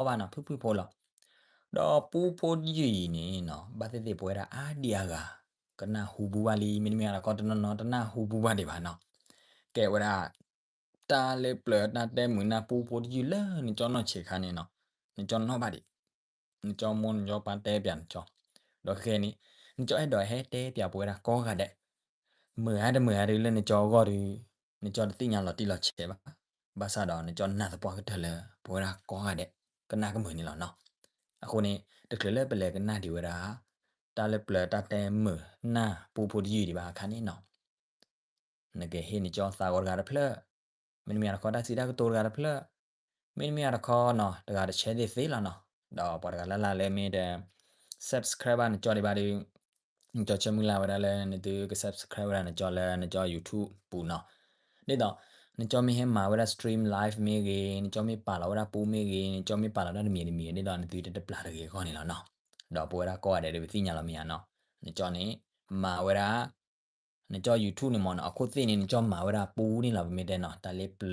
တဘျီဘၣ်နီၤ ဖုၣ်ဖုၣ်ဖိလီၤ. ဒီးပူဖိတယုၢ်အံၤန့ၣ်နီၤ ဘၣ်သ့ၣ်သ့ၣ်ပဝဲဒၣ်အါဒံအါဂၤ ကနၢ်ဟူပူၤဘၣ်လံ မ့တမ့ၢ်တခီတနီၤနီၤ တနၢ်ဟူပူၤဘၣ်ဒံးဘၣ်နီၤ. ကဲဝဲဒၣ် တၢ်လၢပျၢၤတၢ်တဲမုာ်နၢ်ပူဖိတယုၢ်လၢနကၠီနီၢ်ဆံးခါန့ၣ်နီၤ နကၠီနီၣ်ဘၣ်ဒံး နကၠီမိၢ်နကၠီပၢ်တဲပၠးနကၠီ, ဒီးခဲကနံၣ် နကၠီအဲၣ်ဒိးဟဲတဲပၠးပဝဲဒၣ်ကိးဂၤဒဲး, မုာ်ဧါတမုာ်ဧါဒုးလၢနကၠီအဂီၢ်ဒုး နကၠီတသ့ၣ်ညါလီၤတံၢ်လီၤဆဲးဘၣ်, ဘၣ်ဆၣ်ဒီးနကၠီနာ်သပှၢ်ကတၢၢ်လၢ ပဝဲဒၣ်ကိးဂၤဒဲး ကနၣ်ကမုာ်န့ၣ်လီၤနီၤ. အဃိန့ၣ် တချုးလၢပလဲၤကနၣ်ဒံးဝဲဒၣ် တၢ်လၢပျၢၤတၢ်တဲမုာ်နၢ်ပူဖိတယုၢ်ဒံးဘၣ်အခါန့ၣ်နီၤ နကဟ့ၣ်နကၠီသးဂီၤတဂၤတဖျၢၣ်, မ့တမ့ၢ်တခီတၢ်စံးတၢ်ကတိၤတဂၤတဖျၢၣ်, မ့တမ့ၢ်တခီနီၤ တဂၤတဆဲသ့ၣ်သ့လီၤနီၤ. ဒီးပှၤတဂၤလၢ်လၢ်လၢမ့ၢ်တ subscribe ဘၣ်နကၠီဒံးဘၣ်ဒုး နကၠီဆၢမုၢ်လၢ်ဝဲဒၣ်လၢနသုက subscribe ဝဲဒၣ်နကၠီလၢနကၠီ YouTube ပူၤနီၤ. ဒ်သိး နကၠီမ့ၢ်ဟဲမၤဝဲဒၣ် stream live မ့ၢ်ဂ့ၤ, နကၠီမ့ၢ်ပာ်လီၤဝဲဒၣ်ပူမ့ၢ်ဂ့ၤ, နကၠီမ့ၢ်ပာ်လီၤတၢ်တမံၤတမံၤ ဒ်သိးနသုတတပျၢ်တဂ့ၤအဂီၢ်န့ၣ်လီၤနီၤ. ဒီးပဝဲဒၣ်ကိးဂၤဒဲးဒုးပသ့ၣ်ညါလီၤမ့ၢ်ဧါနီၤ. နကၠီန့ၣ် မၤဝဲဒၣ် နကၠီ YouTube န့ၣ်မ့ၢ်နီၤ အခိၣ်သ့ၣ်န့ၣ် နကၠီမၤဝဲဒၣ်ပူန့ၣ်လီၤ ပမ့ၢ်တဲနီၤ တၢ်လၢပျၢ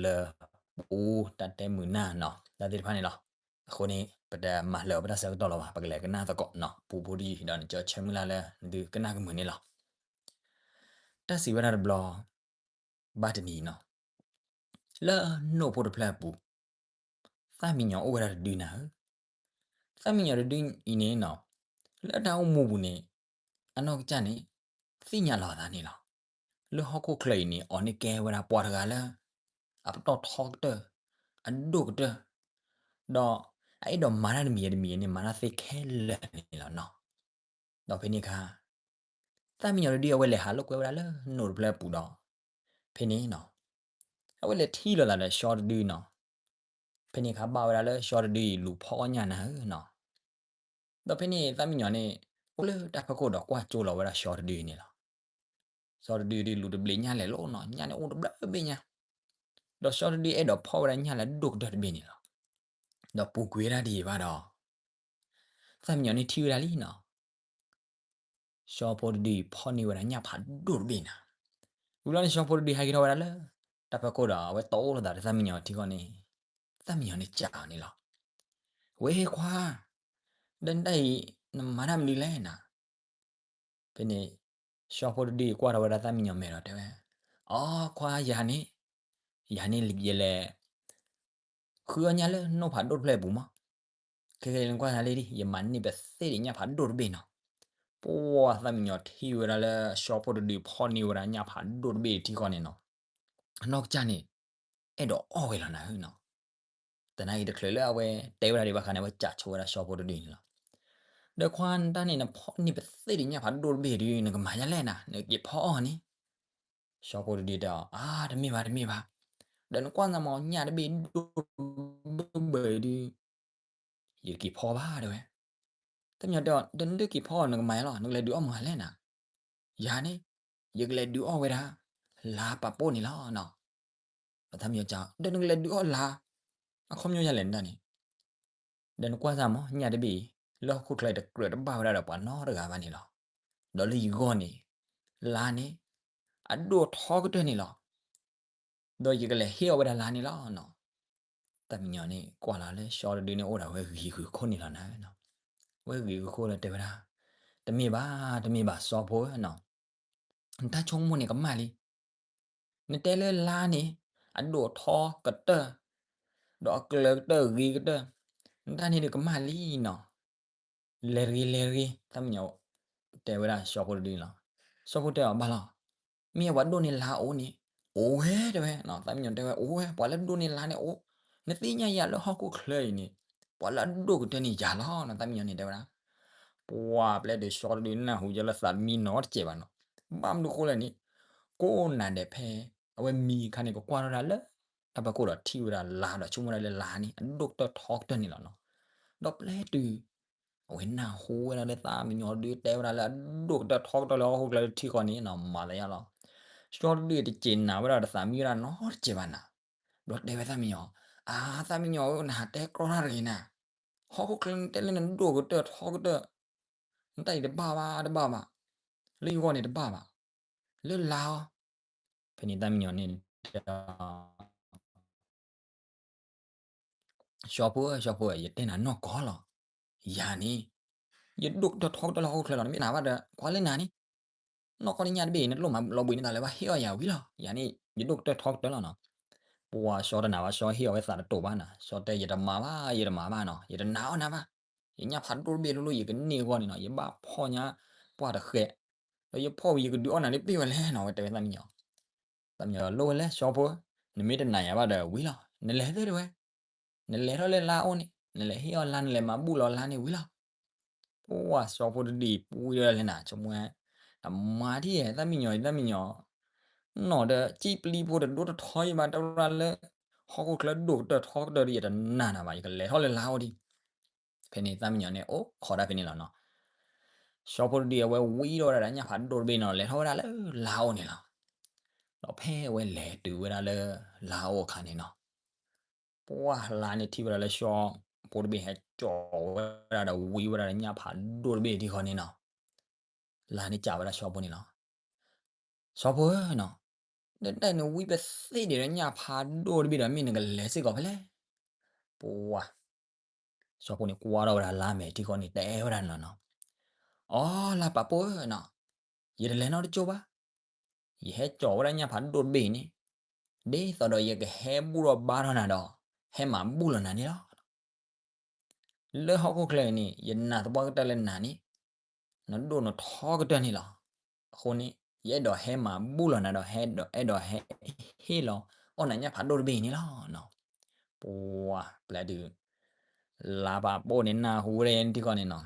ၤပူ တၢ်တဲမုာ်နၢ်နီၤ တၢ်သ့ၣ်တဖၣ်န့ၣ်လီၤ. အဃိန့ၣ် ပတမၤလၢာ်အီၤပတၢ်ဆၢကတီၢ်လီၤဘၣ် ပကလဲၤကနၣ်သကိးနီၤ ပူဖိတယုၢ် ဒီးနကၠီဆၢမုၢ်လၢ်လၢနသုကနၣ်ကမုာ်န့ၣ်လီၤ. တၢ်စံးဝဲဒၣ်တဘျီ ဘၣ်တနံၤနီၤ လၢနိၣ်ဖိတဖျၢၣ်အပူၤ သၣ်မံယီၤအိၣ်ဝဲဒၣ်တဒုနၤဧၢ, သၣ်မံယီၤတဒုအံၤန့ၣ်နီၤ လၢတၢ်အိၣ်မူပူၤန့ၣ် အနီၢ်ကစၢ်န့ၣ် သ့ၣ်ညါလီၤအသးန့ၣ်လီၤ. လၢဟီၣ်ခိၣ်ချၢအံၤန့ၣ် အီၤန့ၣ်ကဲဝဲဒၣ်ပှၤတဂၤလၢ အပတီၢ်ထီကတၢၢ် အဒိၣ်ကတၢၢ် ဒီးအအဲၣ်ဒိးမၤတၢ်တမံၤတမံၤန့ၣ် မၤတၢ်သ့ခဲလၢာ်န့ၣ်လီၤနီၤ. ဒီးဖဲန့ၣ်အခါ သၣ်မံယီၤတဒုအဝဲလဲၤဟးလိာ်ကွဲဝဲဒၣ်လၢနိၣ်တဖျၢၣ်အပူၤဒီး ဖဲန့ၣ်နီၤ အဝဲလဲၤထံၣ်လိာ်သးဒီးၡီတဒုနီၤ. ဖဲန့ၣ်အခါဘၣ်ဝဲဒၣ်လၢၡီတဒုအံၤလူၤဖီၣ်အီၣ်ညၣ်နၤဧၢနီၤ. ဒီးဖဲန့ၣ်သၣ်မံယီၤန့ၣ် အိၣ်လၢတၢ်ဖီခိၣ်ဒီးကွၢ်ကၠိလီၤဝဲဒၣ်ၡီတဒုန့ၣ်လီၤ. စီၤတဒုဒုးလူၤတဘျ့ညၣ်လဲၤလိၤနီၤ ညၣ်န့ၣ်အိၣ်တဘျုးဘ့ၣ်ညါ, ဒီးစီၤတဒုအဲၣ်ဒိးဖီၣ်ဝဲဒၣ်ညၣ်လၢအဒိၣ်ကတၢၢ်တဘ့ၣ်န့ၣ်လီၤ. ဒီးပူၤကွံာ်ဝဲဒၣ်ဒ်အံၤဘၣ်ဒီး သၣ်မံယီၤန့ၣ်ထံၣ်ဝဲဒၣ်လံနီၤ စီၤဖိတဒုဖီၣ်န့ၢ်ဝဲဒၣ်ညၣ်ဖးဒိၣ်တဘ့ၣ်နၤ. ဝံၤလီၤန့ၣ် စီၤဖိတဒုဟဲက့ၤထီၣ်ဝဲဒၣ်လၢ တၢ်ဖီခိၣ်ဒီး အဝဲတီအိၣ်လိာ်သးဒီးသၣ်မံယီၤထံဃီန့ၣ်, သၣ်မံယီၤန့ၣ်စံးအီၤန့ၣ်လီၤ. ဝဲခွါ, ဒီးနတၢ်အံၤ နမၤတၢ်မနုၤလဲၣ်နၤ. ဖဲန့ၣ် စီၤဖိတဒုကွၢ်ထီၣ်ဝဲဒၣ်သၣ်မံယီၤမဲာ်ဒီးတဲဝဲ, အီခွါ ယၤန့ၣ်, ယၤန့ၣ်ယလဲၤ ဃုအီၣ်ညၣ်လၢနိၣ်ဖးဒိၣ်တဖျၢၣ်အပူၤမး, ခဲကနံၣ်ကွၢ်သးလံဒံး ယမၤန့ၢ်ပသ့ၣ်ဒံးညၣ်ဖးဒိၣ်တဘ့ၣ်နီၤ. ပှၤသၣ်မံယီၤထံၣ်ဝဲဒၣ်လၢစီၤဖိတဒုဖီၣ်န့ၢ်ဝဲဒၣ်ညၣ်ဖးဒိၣ်တဘ့ၣ်ထံဃီန့ၣ်နီၤ, အနီၢ်ကစၢ်န့ၣ် အဲၣ်ဒိးအီၣ်ဝဲလီၤနၤဧၢနီၤ. သနာ်က့တချုးလၢအဝဲတဲဝဲဒၣ်ဒံးဘၣ်ခါန့ၣ် အဝဲစံးဆိဝဲဒၣ်စီၤဖိတဒုန့ၣ်လီၤ. ဒီးခွါ နတၢ်န့ၣ် နဖီၣ်န့ၢ်ပသ့ၣ်ဒံးညၣ်ဖးဒိၣ်တဘ့ၣ်ဒုး နကမၤဒ်လဲၣ်နၤ, နက့ၤဖီၣ်အီၣ်န့ၣ်. စီၤဖိတဒုတဲအီၤ, အါ တမ့ၢ်ဘၣ် တမ့ၢ်ဘၣ်, ဒီးနကွၢ်သးမး ညၣ်တဘ့ၣ်ဒိၣ်ဒိၣ်ဘၢအံၤဒုး ယတက့ၤဖီၣ်ဘၣ်တဲဝဲ. သၣ်မံယီၤတဲအီၤ, ဒီးနတက့ၤဖီၣ် နကမၤယါလီၤ, နကလဲၤဒုးအီၣ်မနုၤလဲၣ်နၤ. ယၤန့ၣ် ယကလဲၤဒုးအီၣ်ဝဲဒၣ် လါပာ်ပိၢ်န့ၣ်လီၤနီၤ. ဒီးသၣ်မံယီၤစံး, ဒီးနကလဲၤဒုးအီၣ်လါ အခီပညီယၤလဲၣ်နတၢ်န့ၣ်. ဒီးနကွၢ်စၢ်မး ညၣ်တဘ့ၣ်အံၤ လၢဟီၣ်ခိၣ်ချၢအံၤတကြၢးတဘၣ်ဝဲဒၣ်ဒီးပှၤနီတဂၤဘၣ်န့ၣ်လီၤ. ဒီးလၢယဂီၢ်န့ၣ် လါန့ၣ် အဒိၣ်ထီကတၢၢ်န့ၣ်လီၤ. ဒီးယကလဲၤဟ့ၣ်အီၣ်ဝဲဒၣ်လါန့ၣ်လီၤနီၤ. သၣ်မံယီၤန့ၣ် ကွၢ်လီၤလၢစီၤတဒုန့ၣ်အိၣ်ဒီးဝဲဂ့ၤဂ့ၤခိၣ်န့ၣ်လီၤနၤ. ဝဲဂ့ၤဂ့ၤခိၣ်လီၤတဲဝဲဒၣ်, တမ့ၢ်ဘၣ် တမ့ၢ်ဘၣ်စီၤဖိဧၢနီၤ, နတၢ်ဆိကမိၣ်န့ၣ်ကမၣ်လံ. နတဲလၢလါန့ၣ် အဒိၣ်ထီကတၢၢ် ဒီးအကျၢၤကတၢၢ်ဂ့ၤကတၢၢ်, နတၢ်န့ၣ်ဒုးကမၣ်လံနီၤ. လဲၤတဂ့ၤ လဲၤတဂ့ၤ, သၣ်မံယီၤတဲဝဲဒၣ်စီၤဖိတဒုန့ၣ်လီၤ. စီၤဖိတဲအီၤဘၣ်လီၤ, မ့ၢ်အဝဲဒိၣ်န့ၢ်လါအိၣ်န့ၣ်, အိၣ်ဝဲတဲဝဲ, သၣ်မံယီၤတဲဝဲ အိၣ်ဝဲ, ပှၤလၢဒိၣ်န့ၢ်လါန့ၣ်အိၣ်, နသ့ၣ်ညါယၤလၢဟီၣ်ခိၣ်ချၢအံၤန့ၣ် ပှၤလၢအဒိၣ်ကတၢၢ်န့ၣ်ယၤလီၤနီၤ. သၣ်မံယီၤန့ၣ်တဲဝဲဒၣ်, ပှၤပျဲတုၤစီၤတဒုနၢ်ဟူယလၢသးမံနီတစဲးဘၣ်နီၤ. ဘၣ်မနုၤဃိလဲၣ်န့ၣ်, ကိးနၤဒဲးဖဲ အဝဲမံအခါန့ၣ် ကကွၢ်ထီၣ်ဒၣ်လၢ တၢ်ဖီခိၣ်ဒီးထံၣ်ဝဲဒၣ်လါဒီးဆိကမိၣ်ဒၣ်လၢလါန့ၣ် အဒိၣ်ကတၢၢ်ထီကတၢၢ်န့ၣ်လီၤနီၤ. ဒီးပျဲတုၤ အဝဲနၢ်ဟူဝဲဒၣ်လၢသၣ်မံယီၤဒုးတဲဝဲဒၣ်လၢအဒိၣ်ကတၢၢ်ထီကတၢၢ်လၢဟီၣ်ခိၣ်ချၢထံဃီန့ၣ်နီၤ မၤသးယါလီၤ. စီၤတဒုတစဲးနာ်ဝဲဒၣ်ဒီးသးမံဝဲဒၣ်နီတစဲးဘၣ်နၤ. ဒီးတဲဝဲသၣ်မံယီၤ, အါ သၣ်မံယီၤဧၢ နဟးတဲကြီတၢ်တဂ့ၤနၤ. ဟီၣ်ခိၣ်ချၢနတဲလၢနဒိၣ်ကတၢၢ်ထီကတၢၢ် နတၢ်အံၤတဘၣ်ဘၣ် တဘၣ်ဘၣ်, လၢယဂီၢ်န့ၣ်တဘၣ်ဘၣ်, လၢလါအီၤ. ဖဲန့ၣ်သၣ်မံယီၤန့ၣ်တဲ စီၤဖိဧၢ, စီၤဖိဧၢ, ယတဲနၤနီၢ်ကီၢ်လီၤ. ယၤန့ၣ် ယဒိၣ်ကတၢၢ်ထီကတၢၢ်လၢဟီၣ်ခိၣ်ချၢလီၤ. နမ့ၢ်နာ်ဘၣ်ဒီး ကွၢ်လၢနၤန့ၣ် နီၢ်ကီၢ်တညၣ်တဘ့ၣ်အံၤ နတလိၣ်မၤလီၤဘှံးန့ၢ်သးလၢၤဘၣ်, ဟ့ၣ်အီၣ်ယၤဝံၤလီၤ. ယၤန့ၣ် ယဒိၣ်ကတၢၢ်ထီကတၢၢ်လီၤနီၤ. ပှၤစီၤတနာ်ဘၣ်, စီၤဟ့ၣ်အီၤဝဲသးတတိာ်ဘၣ်နီၤ. စီၤတဲ ယတမၤဘၣ်, ယတမၤဘၣ်နီၤ, ယတနာ်အီၣ်နၤဘၣ်. ယညၣ်ဖးဒိၣ်တဘ့ၣ်လိၤလိၤ ယကန့ၢ်အဂီၢ်န့ၣ်နီၤ, ယဘၣ်ဖီၣ်ညါပှၢ်တဃဲး, ဒီးယဖီၣ်ဝံၤ ယကဒုးအီၣ်နၤလၢပ့ၢ်ဝဲလဲၣ်နီၤ, ဝဲတဲဝဲသၣ်မံညီၤ. သၣ်မံညီၤ လိၣ်ဝဲလဲၣ် စီၤဖိ, နမ့ၢ်တနာ်ယၤဘၣ်ဒီးဝံၤလီၤ. နလဲၤသ့တဲဝဲ, နလဲၤထီၣ်လၢလါအိၣ်န့ၣ်, နလဲၤဟ့ၣ်အီၣ်လါ, နလဲၤမၤဘူၣ်လီၤလါန့ၣ်ဝံၤလီၤ. ပှၤစီၤဖိတဒုအံၤ ပူၤဝဲဒၣ်လဲၣ်နၤ, ဆိကမိၣ်ဝဲ တမၤဒ်ယဲ သၣ်မံညီၤ သၣ်မံညီၤ, နီၢ်ဒီးစံၣ်ပျံၤဖိတဒိၣ်တထီယဘၣ်, တၢ်ဝဲဒၣ်လၢ ဟီၣ်ခိၣ်ချၢဒိၣ်ကတၢၢ်ထီကတၢၢ်ဒီး ယတနာ်နၤဘၣ်, ယကလဲၤထီၣ်လၢလါအိၣ်ဒံး. ဖဲန့ၣ်သၣ်မံညီၤန့ၣ် အိၣ်ခိးတၢ်ဖဲန့ၣ်လီၤနီၤ. စီၤဖိတဒုအဝဲဝံထီၣ်ဝဲဒၣ်ဒီးညၣ်ဖးဒိၣ်တဘ့ၣ်နီၤ, လဲၤထီၣ်ဝဲဒၣ်လၢလါအိၣ်န့ၣ်လီၤ. ဒီးဖဲအဝဲလဲၤတုၤဝဲဒၣ်လၢလါအိၣ်အခါန့ၣ်နီၤ, ပှၢ်လါန့ၣ်ထံၣ်ဝဲဒၣ်လၢစီၤဖိတဘ့ၣ်ဟဲကၠီၤဝဲဒၣ်ဒီးဝံဝဲဒၣ်ဒီးညၣ်ဖးဒိၣ်တဘ့ၣ်ထံဃီန့ၣ်နီၤ. လါန့ၣ်စံးဝဲဒၣ်စီၤဖိန့ၣ်လီၤ. စီၤဖိဧၢနီၤ, ဒီးတၢ်နဝံပသ့ၣ်ဒံးဒီးညၣ်ဖးဒိၣ်တဘ့ၣ်ဒီး မ့ၢ်နကလဲၤစ့ၢ်ကီးဖဲလဲၣ်. ပှၤ စီၤဖိန့ၣ်ကွၢ်ထီၣ်ဝဲဒၣ်လါမဲာ်ထံဃီန့ၣ် တဲဝဲဒၣ်န့ၣ်လီၤနီၤ. အိ လါပာ်ပိၢ်ဧၢနီၤ, ယတလဲၤနီတကၠိၢ်ဘၣ်. ယဟဲကၠီၤဝဲဒၣ်ညၣ်ဖးဒိၣ်တဘ့ၣ်အံၤန့ၣ်, ဒ်သိးဒီးယကဟဲဘူၣ်ထီၣ်ဘါထီၣ်နၤဒီး ဟဲမၤဘူၣ်လီၤနၤန့ၣ်လီၤ. လၢဟီၣ်ခိၣ်ချၢအံၤန့ၣ် ယနာ်သပှၢ်ကတၢၢ်လၢနၤန့ၣ် နဒိၣ်နထီကတၢၢ်န့ၣ်လီၤ. အဃိန့ၣ် ယအဲၣ်ဒိးဟဲမၤဘူၣ်လီၤနၤဒီး ဟဲအဲၣ်ဒိးဟဲဟ့ၣ်လီၤအီၣ်နၤညၣ်ဖးဒိၣ်တဘ့ၣ်အံၤန့ၣ်လီၤ. ပှၤပျဲတုၤ လါပာ်ပိၢ်န့ၣ်နၢ်ဟူဝဲဒၣ်ယဲန့ၣ်ထံဃီန့ၣ်နီၤ,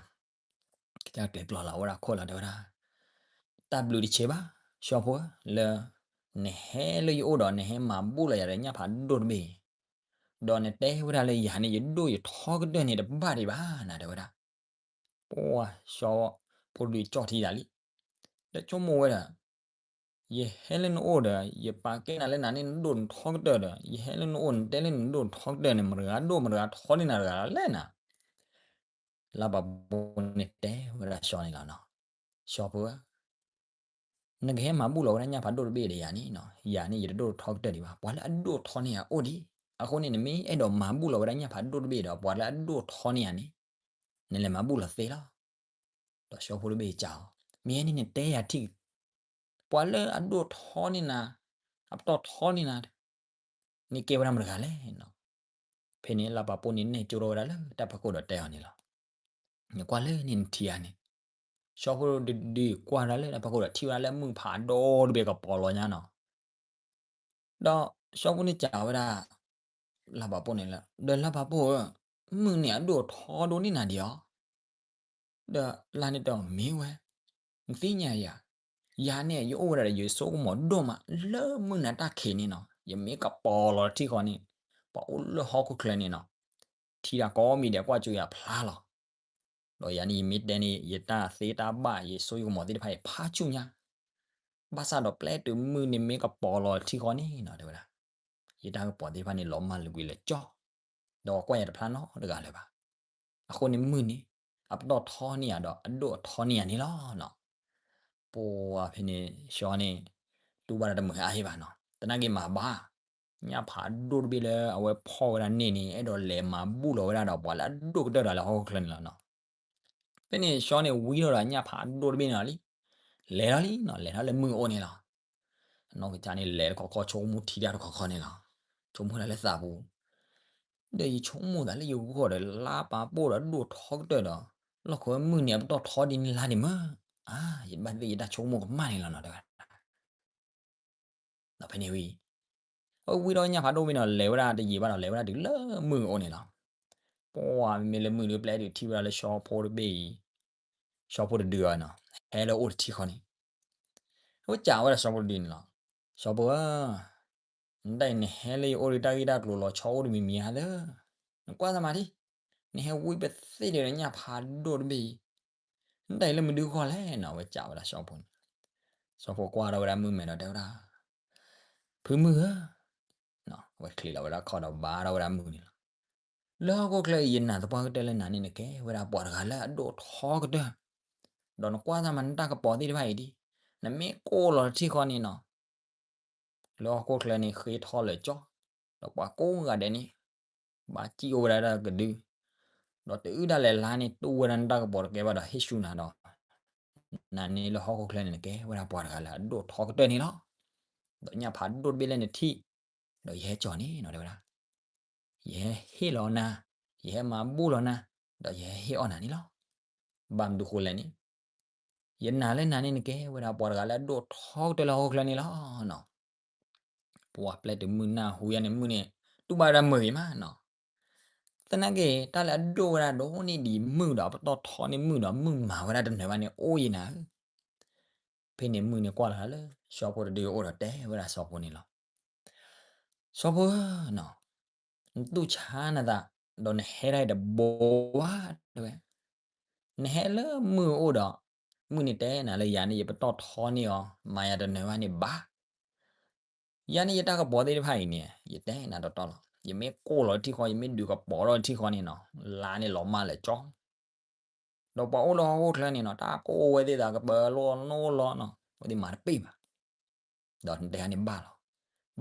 ကစၢ်ကျဲၤကျီၤလီၤဝဲဒၣ်ခိၣ်လီၤတဲဝဲဒၣ်, တၢ်ဘျုးတဆ့ဘၣ် စီၤဖိဧၢ, လၢ နဟဲလၢယအိၣ်ဒီး နဟဲမၤဘူၣ်လီၤယၤဒီးညၣ်ဖးဒိၣ်တဘ့ၣ်အံၤ, ဒီးနတဲဝဲဒၣ်လၢယၤန့ၣ် ယဒိၣ်ယထီကတၢၢ်န့ၣ်တဘၣ်ဒံးဘၣ်နၤတဲဝဲဒၣ်. ပှၤစီၤဖိတဒုကၠီၣ်ထံသးလံ, ဒီးဆိကမိၣ်ဝဲဒၣ် ယဟဲလၢနအိၣ်ဒီး ယပာ်ကဲနၤလၢနၤန့ၣ် နဒိၣ်နထီကတၢၢ်ဒီး ယဟဲလၢနအိၣ် နတဲလၢနဒိၣ်နထီကတၢၢ်န့ၣ် မတၤဂၤဒိၣ်မတၤဂၤထီန့ၢ်နၤတဂၤလဲၣ်နၤ. လါပာ်ပိၢ်န့ၣ်တဲဝဲဒၣ်စီၤန့ၣ်လီၤနီၤ, စီၤဖိဧၢ, နကဟဲမၤဘူၣ်လီၤဝဲဒၣ်ညၣ်ဖးဒိၣ်တဘ့ၣ်ဒီးယၤန့ၣ်နီၤ, ယၤန့ၣ် ယတဒိၣ်ထီကတၢၢ်ဒံးဘၣ်, ပှၤလၢအဒိၣ်ထီန့ၢ်ယၤအိၣ်ဒံး, အဃိန့ၣ် နမ့ၢ်အဲၣ်ဒိးမၤဘူၣ်လီၤဝဲဒၣ်ညၣ်ဖးဒိၣ်တဘ့ၣ်ဒီး ပှၤလၢအဒိၣ်ထီန့ၢ်ယၤန့ၣ် နလဲၤမၤဘူၣ်လီၤသ့လီၤ. ဒီးစီၤဖိတဘ့ၣ်စံးအီၤ, မ့ၢ်န့ၣ်နတဲယၤထံၣ် ပှၤလၢအဒိၣ်ထီန့ၢ်နၤ အပတီၢ်ထီန့ၢ်နၤ န့ၣ်ကဲဝဲဒၣ်မတၤတဂၤလဲၣ်နီၤ. ဖဲန့ၣ်လါပာ်ပိၢ်န့ၣ်နဲၣ်ကၠိထီၣ်ဝဲဒၣ်လၢတၢ်ဖီခိၣ်ဒီးတဲအီၤန့ၣ်လီၤ. နကွၢ်လၢန့ၣ်နထံၣ်ဧါန့ၣ်, စီၤဖိတဒုကွၢ်ဒၣ်လၢတၢ်ဖီခိၣ်ဒီးထံၣ်ဝဲဒၣ်လၢမုၢ်ဖးဒိၣ်တဘ့ၣ်ကပီၤလီၤညါနီၤ. ဒီးစီၤဖိန့ၣ်စံးဝဲဒၣ် လါပာ်ပိၢ်န့ၣ်လၢ ဒီးလါပာ်ပိၢ်ဧၢ, မုၢ်န့ၣ်အဒိၣ်ထီဒိၣ်န့ၢ်နၤဒံးဧါ. ဒီးလါန့ၣ်တဲအီၤ မ့ၢ်ဝဲ, နသ့ၣ်ညါယၤ, ယၤန့ၣ် ယအိၣ်ဝဲဒၣ်ဒီးယဆိကမိၣ်ဒိၣ်မး လၢမုၢ်နၤတၢ်ခံးန့ၣ်နီၤ ယမ့ၢ်ကပီၤလီၤထံဃီန့ၣ် ပှၤအိၣ်လၢဟီၣ်ခိၣ်ချၢန့ၣ်နီၤ ထံတၢ်ကိးမံၤဒဲးကွၢ်ကၠိယၤဖျါလီၤ. ဒီးယၤန့ၣ် ယမ့ၢ်တဲန့ၣ် ယတၢ်သ့တၢ်ဘၣ် ယဆိကမိၣ်သ့ၣ်တဖၣ်အံၤဖးဆူၣ်ညါ, ဘၣ်ဆၣ်ဒီးပျဲတုၤမုၢ်န့ၣ်မ့ၢ်ကပီၤလီၤထံဃီန့ၣ်နီၤ တဲဝဲဒၣ်, ယတၢ်ကပီၤသ့ၣ်တဖၣ်န့ၣ် လီၤမၢ်လၢကွံာ်လၢကၠီ, ဒီးကွၢ်ယၤတဖျါနီတဂၤလၢၤဘၣ်. အဃိန့ၣ်မုၢ်န့ၣ် အပတီၢ်ထီန့ၢ်ယၤဒီး အဒိၣ်အထီန့ၢ်ယၤန့ၣ်လီၤနီၤ. ပှၤဖဲန့ၣ် စီၤန့ၣ် တူၢ်ဘၣ်တၢ်တမုာ်အါဟ့ၣ်ဘၣ်နီၤ, သနာ်က့မၤဘၣ်, ညၣ်ဖးဒိၣ်တဘ့ၣ်လၢအဝဲဖီၣ်ဝဲဒၣ်န့ၣ်န့ၣ် အဲၣ်ဒိးလဲၤမၤဘူၣ်လီၤဝဲဒၣ်ဒီးပှၤလၢအဒိၣ်ကတၢၢ်တဂၤလၢဟီၣ်ခိၣ်ချၢန့ၣ်လီၤနီၤ. ဖဲန့ၣ် စီၤန့ၣ်ဝံထီၣ်ဒီးညၣ်ဖးဒိၣ်တဘ့ၣ်န့ၣ်လီၤလံ, လဲၤလီၤလံနီၤ, လဲၤထီၣ်လၢမုၢ်အအိၣ်န့ၣ်လီၤ. အနီၢ်ကစၢ်န့ၣ် လဲၤတခီခီဆိကမိၣ်ထံတၢ်တခီခီန့ၣ်လီၤ. ဆိကမိၣ်ဒၣ်လၢသးပူၤ, ဒီးယဆိကမိၣ်သးလၢယဂီၢ်ဒီးလါပာ်ပိၢ်ဒီးဒိၣ်ထီကတၢၢ်ဒီး လီၢ်ခီမုၢ်န့ၣ် အပတီၢ်ထီဒ်န့ၣ်လါဒံးမၢ်, အါ ယဘၣ်သ့ၣ်ယတၢ်ဆိကမိၣ်ကမၣ်န့ၣ်လီၤနီၤ တဲဝဲဒၣ်. ဒီးဖဲန့ၣ်ဝံၤ အဝံထီၣ်ညၣ်ဖးဒိၣ်ဘ့ၣ်နီၤ လဲၤဝဲဒၣ်တယံာ်ဘၣ်ဒီး လဲၤဝဲဒၣ်တုၤလၢမုၢ်အအိၣ်န့ၣ်လီၤ. ပှၤမ့မ့ၢ်လၢမုၢ်ဒုးပျဲဒုးထံၣ်ဝဲဒၣ်လၢစီၤဖိတဘ့ၣ်အံၤ, စီၤဖိတဒုအံၤနီၤ ဟဲလၢအအိၣ်တထံဃီန့ၣ်, အဝဲစံးဝဲဒၣ်စီၤဖိတဒုန့ၣ်လီၤ. စီၤဖိဧၢ, နဒၣ်အံၤနဟဲလၢယအိၣ်ဒီးတၢ်ဂ့ၢ်တၢ်ကျိၤလီၤဆီအိၣ်တမံၤမံၤဧါလၢ, နကွၢ်သးမၤဒံး, နဟဲဝံပသ့ၣ်ဒီးညၣ်ဖးဒိၣ်တဘ့ၣ်အံၤ, နဒၣ်အံၤလၢမနုၤဂီၢ်လဲၣ်နီၤ အဝဲစံးဝဲဒၣ်စီၤဖိန့ၣ်. စီၤဖိကွၢ်ထီၣ်ဝဲဒၣ်မုၢ်မဲာ်ဒီးတဲဝဲဒၣ်, ဖုမုၢ်ဧၢ, အဝဲချံးလီၤဝဲဒၣ်ခီၣ်ဒီးဘါထီၣ်ဝဲဒၣ်မုၢ်န့ၣ်လီၤ. လၢဟီၣ်ခိၣ်ချၢအံၤ ယနာ်သပှၢ်ကတၢၢ်လၢနၤန့ၣ် နကဲဝဲဒၣ်ပှၤတဂၤလၢအဒိၣ်ထီကတၢၢ်, ဒီးနကွၢ်သးမၤနတၢ်ကပီၤသ့ၣ်တဖၣ်အံၤဒံး, နမ့ၢ်ကိၢ်လီၤတထံဃီန့ၣ်နီၤ လၢဟီၣ်ခိၣ်ချၢန့ၣ် ဃ့ထီၣ်လၢာ်ကၠီ, ဒီးပှၤကိးဂၤဒဲးန့ၣ် ဘၣ်စံၣ်အိၣ်ဝဲဒၣ်တၢ်ကဒု, ဒီးတအုၣ်ဒၣ်လဲာ်လါန့ၣ် တူၢ်ဝဲဒၣ်နတၢ်ကပီၤတကဲဘၣ်ဒီးဟ့ၣ်ဆူနၤဒီး နၤန့ၣ်လၢဟီၣ်ခိၣ်ချၢန့ၣ် နကဲဝဲဒၣ်ပှၤတဂၤလၢအဒိၣ်ထီကတၢၢ်န့ၣ်လီၤ. ဒီးညၣ်ဖးဒိၣ်တဘ့ၣ်လၢနထံၣ်, ဒီးယဟဲကၠီၤန့ၣ်နီၤ တဲဝဲဒၣ်, ယဟဲဟ့ၣ်လီၤနၤ, ယဟဲမၤဘူၣ်လီၤနၤ, ဒီးယဟဲဟ့ၣ်အီၣ်နၤန့ၣ်လီၤ. ဘၣ်မနုၤဃိလဲၣ်န့ၣ်, ယနာ်လၢနၤန့ၣ် နကဲဝဲဒၣ်ပှၤတဂၤလၢအဒိၣ်ထီကတၢၢ်လၢဟီၣ်ခိၣ်ချၢန့ၣ်လီၤနီၤ. ပှၤပျဲတုၤမုၢ်နၢ်ဟူယၤန့ၣ် မုၢ်န့ၣ် တူၢ်ဘၣ်ဝဲဒၣ်မုာ်ဂ့ၤမးနီၤ. သနာ်က့ တၢ်လၢအဒိၣ်ဝဲဒၣ်ဒိၣ်န့ၢ်ဒံးမုၢ်ဒီး အပတီၢ်ထီန့ၢ်မုၢ်ဒီး မုၢ်မၤဝဲဒၣ်တနၢၤဘၣ်န့ၣ် အိၣ်ယံၤနၤဧၢ. ဖဲန့ၣ်မုၢ်န့ၣ်ကွၢ်လီၤလၢ စီၤဖိတဒုအအိၣ်ဒီးတဲဝဲဒၣ်စီၤဖိန့ၣ်လီၤ. စီၤဖိဧၢနီၤ, နတူၢ်ဆါနသး ဒီးနဟဲဒၣ်အံၤတဘိဘၣ် တဲဝဲ. နဟဲလၢမုၢ်အအိၣ်ဒီး မုၢ်န့ၣ်တဲနၤလၢယၤန့ၣ် ယပတီၢ်ထီန့ၢ်အီၤ မၤယၤတနၢၤဘၣ်န့ၣ်ဘၣ်. ယၤန့ၣ်ယတၢ်ကပီၤသ့ၣ်တဖၣ်အံၤန့ၣ် ယတဲနၤတီတီလီၤ. ယမ့ၢ်ကိၢ်လီၤထံဃီ ယမ့ၢ်ဒုးကပီၤထီၣ်ထံဃီန့ၣ်နီၤ လါန့ၣ်လီၤမၢ်လၢာ်ကၠီ ဒီးပှၤအိၣ်လၢဟီၣ်ခိၣ်ချၢန့ၣ်နီၤ တၢ်ကိၢ်ဝဲသ့ၣ်သးကပၢလီၤနီၢ်လီၤနီၤ အဝဲသ့ၣ်မၤတပ့ၢ်ဘၣ်. ဒီးနတဲယၤန့ၣ်ဘၣ်လီၤ.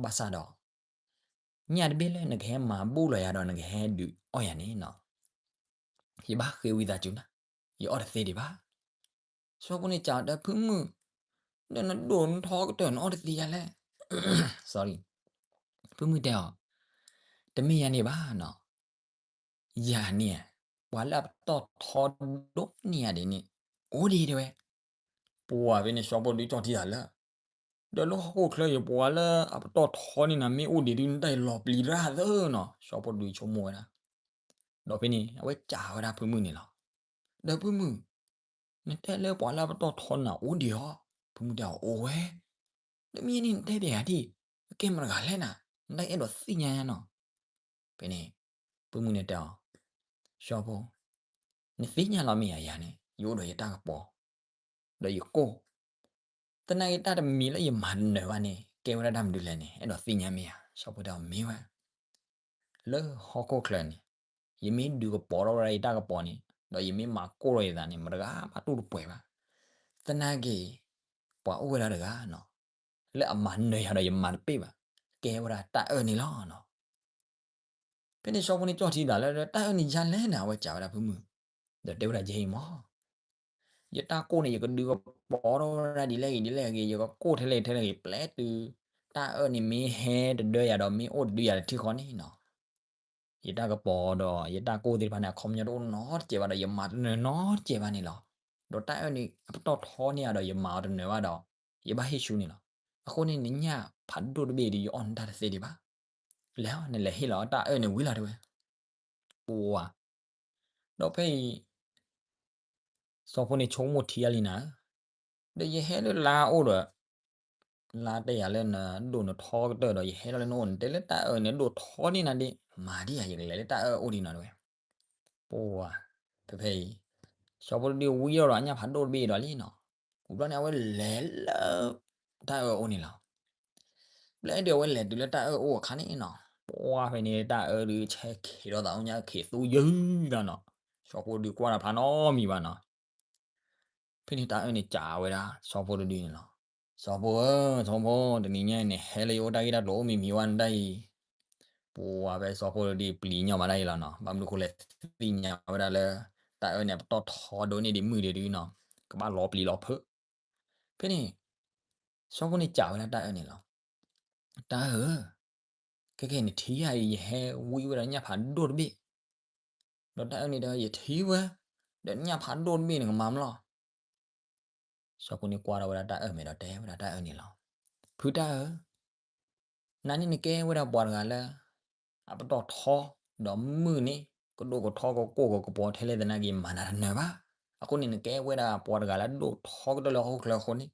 ဘၣ်ဆၣ်ဒီး ညၣ်တဘ့ၣ်လၢနကဟဲမၤဘူၣ်လီၤယၤဒီးနကဟဲဒုးအီၣ်ယၤန့ၣ်နီၤ ယဘၣ်ဃ့ဝံသးစူၤနၤ, ယအီၣ်တသ့ဒံးဘၣ်. စီၤဖိန့ၣ်စံးတဲ ဖုမုၣ်, ဒီးနဒိၣ်နထီကတၢၢ်နအီၣ်တသ့ယၤလဲၣ်. ဖုမုၣ်တဲအီၤ, တမ့ၢ်ယၤန့ၣ်ဘၣ်နီၤ, ယၤန့ၣ် ပှၤလၢအပတီၢ်ထီဒိၣ်န့ၢ်ယၤဒ်န့ၣ် အိၣ်ဒံးတဲဝဲ. ပှၤဖဲန့ၣ် စီၤဖိဒုးကၠီၣ်ထံသးလၢ ဒီးလၢဟီၣ်ခိၣ်ချၢအံၤ ပှၤလၢအပတီၢ်ထီန့ၢ်နၤမ့ၢ်အိၣ်ဒံးဒုး နတၢ်အံၤလီၤပျံၤရၣ်သၢနီၤ စီၤဖိဒုးဆိကမိၣ်ဝဲဒၣ်. ဒီးဖဲန့ၣ် အဝဲစံးဝဲဒၣ်ဖုမုၣ်န့ၣ်လီၤ. ဒီးဖုမုၣ်, နတဲလၢပှၤလၢအပတီၢ်ထီန့ၢ်နၤအိၣ်ဒံးဧါ. ဖုမုၣ်တဲအီၤ အိၣ်ဝဲ. ဒီးမ့ၢ်န့ၣ်နတဲဒံးဧါဒံး, အကဲမတၤတဂၤလဲၣ်နၤ, နတၢ်အဲၣ်ဒိးသ့ၣ်ညါနီၤ. ဖဲန့ၣ် ဖုမုၣ်န့ၣ်တဲအီၤ, စီၤဖိ, နသ့ၣ်ညါလီၤမ့ၢ်ဧါ ယၤန့ၣ် ယအိၣ်ဒီးယတၢ်ကပီၤ ဒီးယကိၢ်, သနာ်က့တၢ်တမံၤလၢယမၤတနၢၤဘၣ်န့ၣ် ကဲဝဲဒၣ်တၢ်မနုၤလဲၣ်န့ၣ် အဲၣ်ဒိးသ့ၣ်ညါမ့ၢ်ဧါ. စီၤဖိတဲအီၤ မ့ၢ်ဝဲ လၢဟီၣ်ခိၣ်ချၢန့ၣ် ယမ့ၢ်ဒုးကပီၤထီၣ်ဝဲဒၣ်ယတၢ်ကပီၤန့ၣ် ဒီးယမ့ၢ်မၤကိၢ်ထီၣ်ယသးန့ၣ် မတဂၤဘၣ်တူၢ်တပှဲၤဘၣ်. သနာ်က့ ပှၤအိၣ်ဝဲဒၣ်တဂၤနီၤ လၢအမၤနၢၤယၤဒီးယမၤတပ့ၢ်ဘၣ်, ကဲဝဲဒၣ်တၢ်အၢၣ်န့ၣ်လီၤနီၤ. ဖဲန့ၣ်စီၤဖိန့ၣ်ကၠီၣ်ထံသးလၢ တၢ်အၢၣ်န့ၣ်ယၤလဲၣ်န့ၣ် အဝဲစံးဝဲဒၣ်ဖုမုၣ်, ဒီးတဲဝဲဒၣ်ယဲအံၤမး ယတၢ်ကိၢ်န့ၣ် ယကဒုးကပီၤထီၣ်ဝဲဒၣ်ဒ်လဲၣ်ဂ့ၤဒ်လဲၣ်ဂ့ၤ ယကကိၢ်ထဲလဲၣ်ထဲလဲၣ်ဂ့ၤ ပျဲတုၤ တၢ်အၢၣ်န့ၣ်မ့ၢ်ဟဲတဒၢယၤဒီး မ့ၢ်အိၣ်တဒုယၤတထံဃီန့ၣ်နီၤ, ယတၢ်ကပီၤဒီးယတၢ်ကိၢ်သ့ၣ်တဖၣ်န့ၣ် အခီပညီတအိၣ်နီတစဲးဘၣ်ဒီး ယမၤတနၢၤနီတစဲးဘၣ်န့ၣ်လီၤ. ဒီးတၢ်အၢၣ်န့ၣ် အပတီၢ်ထီန့ၢ်ယၤဒီး ယမၤအီၤတနၢၤဘၣ်ဒီး ယဘၣ်ဟ့ၣ်ဆူန့ၣ်လီၤ. အဃိန့ၣ် နညၣ်ဖးဒိၣ်တဘ့ၣ်ဒီး ယအီၣ်နတၢ်တသ့ဒံးဘၣ်. လဲၤ နလဲၤဟ့ၣ်လီၤတၢ်အၢၣ်န့ၣ်ဝံၤလီၤတဲဝဲ. ပှၤ ဒီးဖဲအံၤ စီၤဖိန့ၣ်ဆိကမိၣ်ထံအါလံနၤဧၢ, ဒီးယဟဲလၢလါအိၣ်ဒီး လါတဲယၤလၢနဒိၣ်နထီကတၢၢ်ဒီး ယဟဲထီၣ်လၢနအိၣ် နတဲလၢတၢ်အၢၣ်န့ၣ်ဒိၣ်ထီန့ၢ်နၤဒ် မၤဒ်ယၤ ယကလဲၤလၢတၢ်အၢၣ်အိၣ်ဒံးနီၤတဲဝဲ. ပှၤ ဖဲဖဲအံၤ စီၤဖိတဒုဝံထီၣ်ဒီးအညၣ်ဖးဒိၣ်တဘ့ၣ်ဒီးလံနီၤ, ဝံၤဘျီန့ၣ် အဝဲလဲၤလၢ တၢ်အၢၣ်အိၣ်န့ၣ်လီၤ. ဘျီဒုးအဝဲလဲၤတုၤလၢတၢ်အၢၣ်အိၣ်အခါန့ၣ်နီၤ, ပှၤဖဲန့ၣ် တၢ်အၢၣ်ဒုးဆဲးခံးဒီးသးအိၣ်ညါခံးသူယုၢ်သးနီၤ, စီၤဖိတဒုကွၢ်ဒီးဖးနီတမံၤဘၣ်နီၤ. ဖဲန့ၣ်တၢ်အၢၣ်န့ၣ်စံးဝဲဒၣ် စီၤဖိတဒုန့ၣ်လီၤ. စီၤဖိဧၢ, စီၤဖိ, တနံၤညါအံၤန့ၣ် ဟဲလၢယအိၣ်တၢ်ဂ့ၢ်တၢ်ကျိၤအိၣ်မံၤမံၤဝဲနတၢ်အံၤ. ပှၤဖဲစီၤဖိတဒုပျံၤညီမးဒၣ်အံၤလီၤနီၤ, ဘၣ်မနုၤဃိလဲၣ်သ့ၣ်ညါဝဲဒၣ်လၢ တၢ်အၢၣ်န့ၣ် အပတီၢ်ထီဒိၣ်န့ၢ်ဒံးမုၢ်ဒံးဒုနီၤ, ကဘၣ်လီၤပျံၤလီၤဖုး. ဖဲန့ၣ် စီၤဖိန့ၣ်စံးဝဲဒၣ်တၢ်အၢၣ်န့ၣ်လီၤ. တၢ်အၢၣ်ဧၢ, ခဲကနံၣ်ထံၣ်ဧါအံၤ ယဟဲဝံဝဲဒၣ်ညၣ်ဖးဒိၣ်တဘ့ၣ်, ဒီးတၢ်အၢၣ်န့ၣ်ဒီးယထံၣ်ဝဲ, ဒီးညၣ်ဖးဒိၣ်တဘ့ၣ်န့ၣ်ကမၤမလီၤ. စီၤဖိန့ၣ်ကွၢ်ထီၣ်ဝဲဒၣ်တၢ်အၢၣ်မဲာ်ဒီးတဲဝဲဒၣ်တၢ်အၢၣ်န့ၣ်လီၤ. ဖုတၢ်အၢၣ်, နၤန့ၣ်နကဲဝဲဒၣ်ပှၤတဂၤလၢ အပတီၢ်ထီ, ဒီးမုၢ်န့ၣ် ကဒိၣ်ကထီကကိၢ်ကကပီၤထဲလဲၣ်သနာ်က့ မၤနၤတနၢၤဘၣ်. အဃိန့ၣ် နကဲဝဲဒၣ်ပှၤတဂၤလၢဒိၣ်ထီကတၢၢ်လၢဟီၣ်ခိၣ်ချၢအဃိန့ၣ်,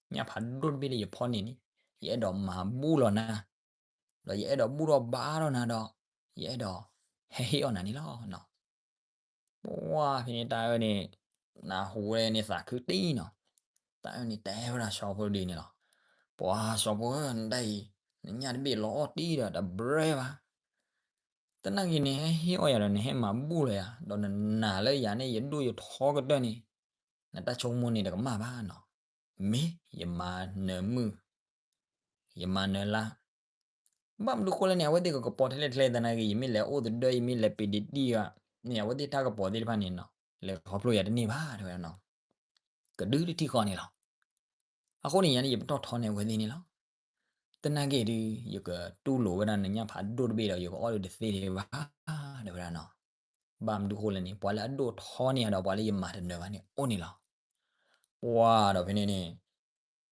ညၣ်ဖးဒိၣ်တဘ့ၣ်လၢယဖီၣ်န့ၢ်န့ၣ်, ယအဲၣ်ဒိးမၤဘူၣ်လီၤနၤ, ဒီးယအဲၣ်ဒိးဘူၣ်ထီၣ်ဘါထီၣ်နၤဒီး ယအဲၣ်ဒိးဟဲဟ့ၣ်အီၣ်နၤန့ၣ်လီၤ. ပှၤဖဲန့ၣ်တၢ်အၢၣ်န့ၣ် နၢ်ဟူဝဲန့ၣ်သးခုတံၢ်နီၤ, တၢ်အၢၣ်န့ၣ်တဲဝဲဒၣ်စီၤဖိတဒုန့ၣ်လီၤ. ပှၤစီၤဖိဧၢ, နတၢ်အံၤ နညၣ်တဘ့ၣ်လီၤအီၣ်တံၢ်ဒီးတဘျဲဘၣ်. သနာ်က့န့ၣ် ဟဲဟ့ၣ်အီၣ်ယၤဒီး နဟဲမၤဘူၣ်လီၤယၤ, ဒီးနနာ်လၢယၤန့ၣ် ယဒိၣ်ယထီကတၢၢ်န့ၣ်, နတၢ်ဆိကမိၣ်န့ၣ်တကမၣ်ဘၣ်နီၤ. မ့ၢ်ယမၤနၢၤမုၢ်, ယမၤနၢၤလါ, ဘၣ်မနုၤဃိလဲၣ်န့ၣ် အဝဲသ့ၣ်ကကပီၤထဲလဲၣ်ထဲလဲၣ်သနာ်က့ ယမ့ၢ်လဲၤအိၣ်သဒၢ ယမ့ၢ်လဲၤပ့ၤဒ့တံၢ်ဧါန့ၣ် အဝဲသ့ၣ်တၢ်ကပီၤသ့ၣ်တဖၣ်န့ၣ်နီၤ လဲၤခီဖျိယၤတန့ၢ်ဘၣ် တဲဝဲဒၣ်နီၤ. ကဒုတထံၣ်ဃီန့ၣ်လီၤ. အဃိန့ၣ် ယၤန့ၣ် ယပတီၢ်ထီန့ၢ်အဝဲသ့ၣ်န့ၣ်လီၤ. သနာ်က့ဒီး ယကတူၢ်လိာ်ဝဲဒၣ်နညၣ်ဖးဒိၣ်တဘ့ၣ်ဒီး ယကအီၣ်ဒၣ်တသ့ဒံးဘၣ် တဲဝဲဒၣ်နီၤ. ဘၣ်မနုၤဃိလဲၣ်န့ၣ် ပှၤလၢအဒိၣ်ထီန့ၢ်ယၤဒီး ပှၤလၢယမၤတနၢၤဘၣ်န့ၣ် အိၣ်န့ၣ်လီၤ. ပှၤဒီးဖဲန့ၣ်န့ၣ်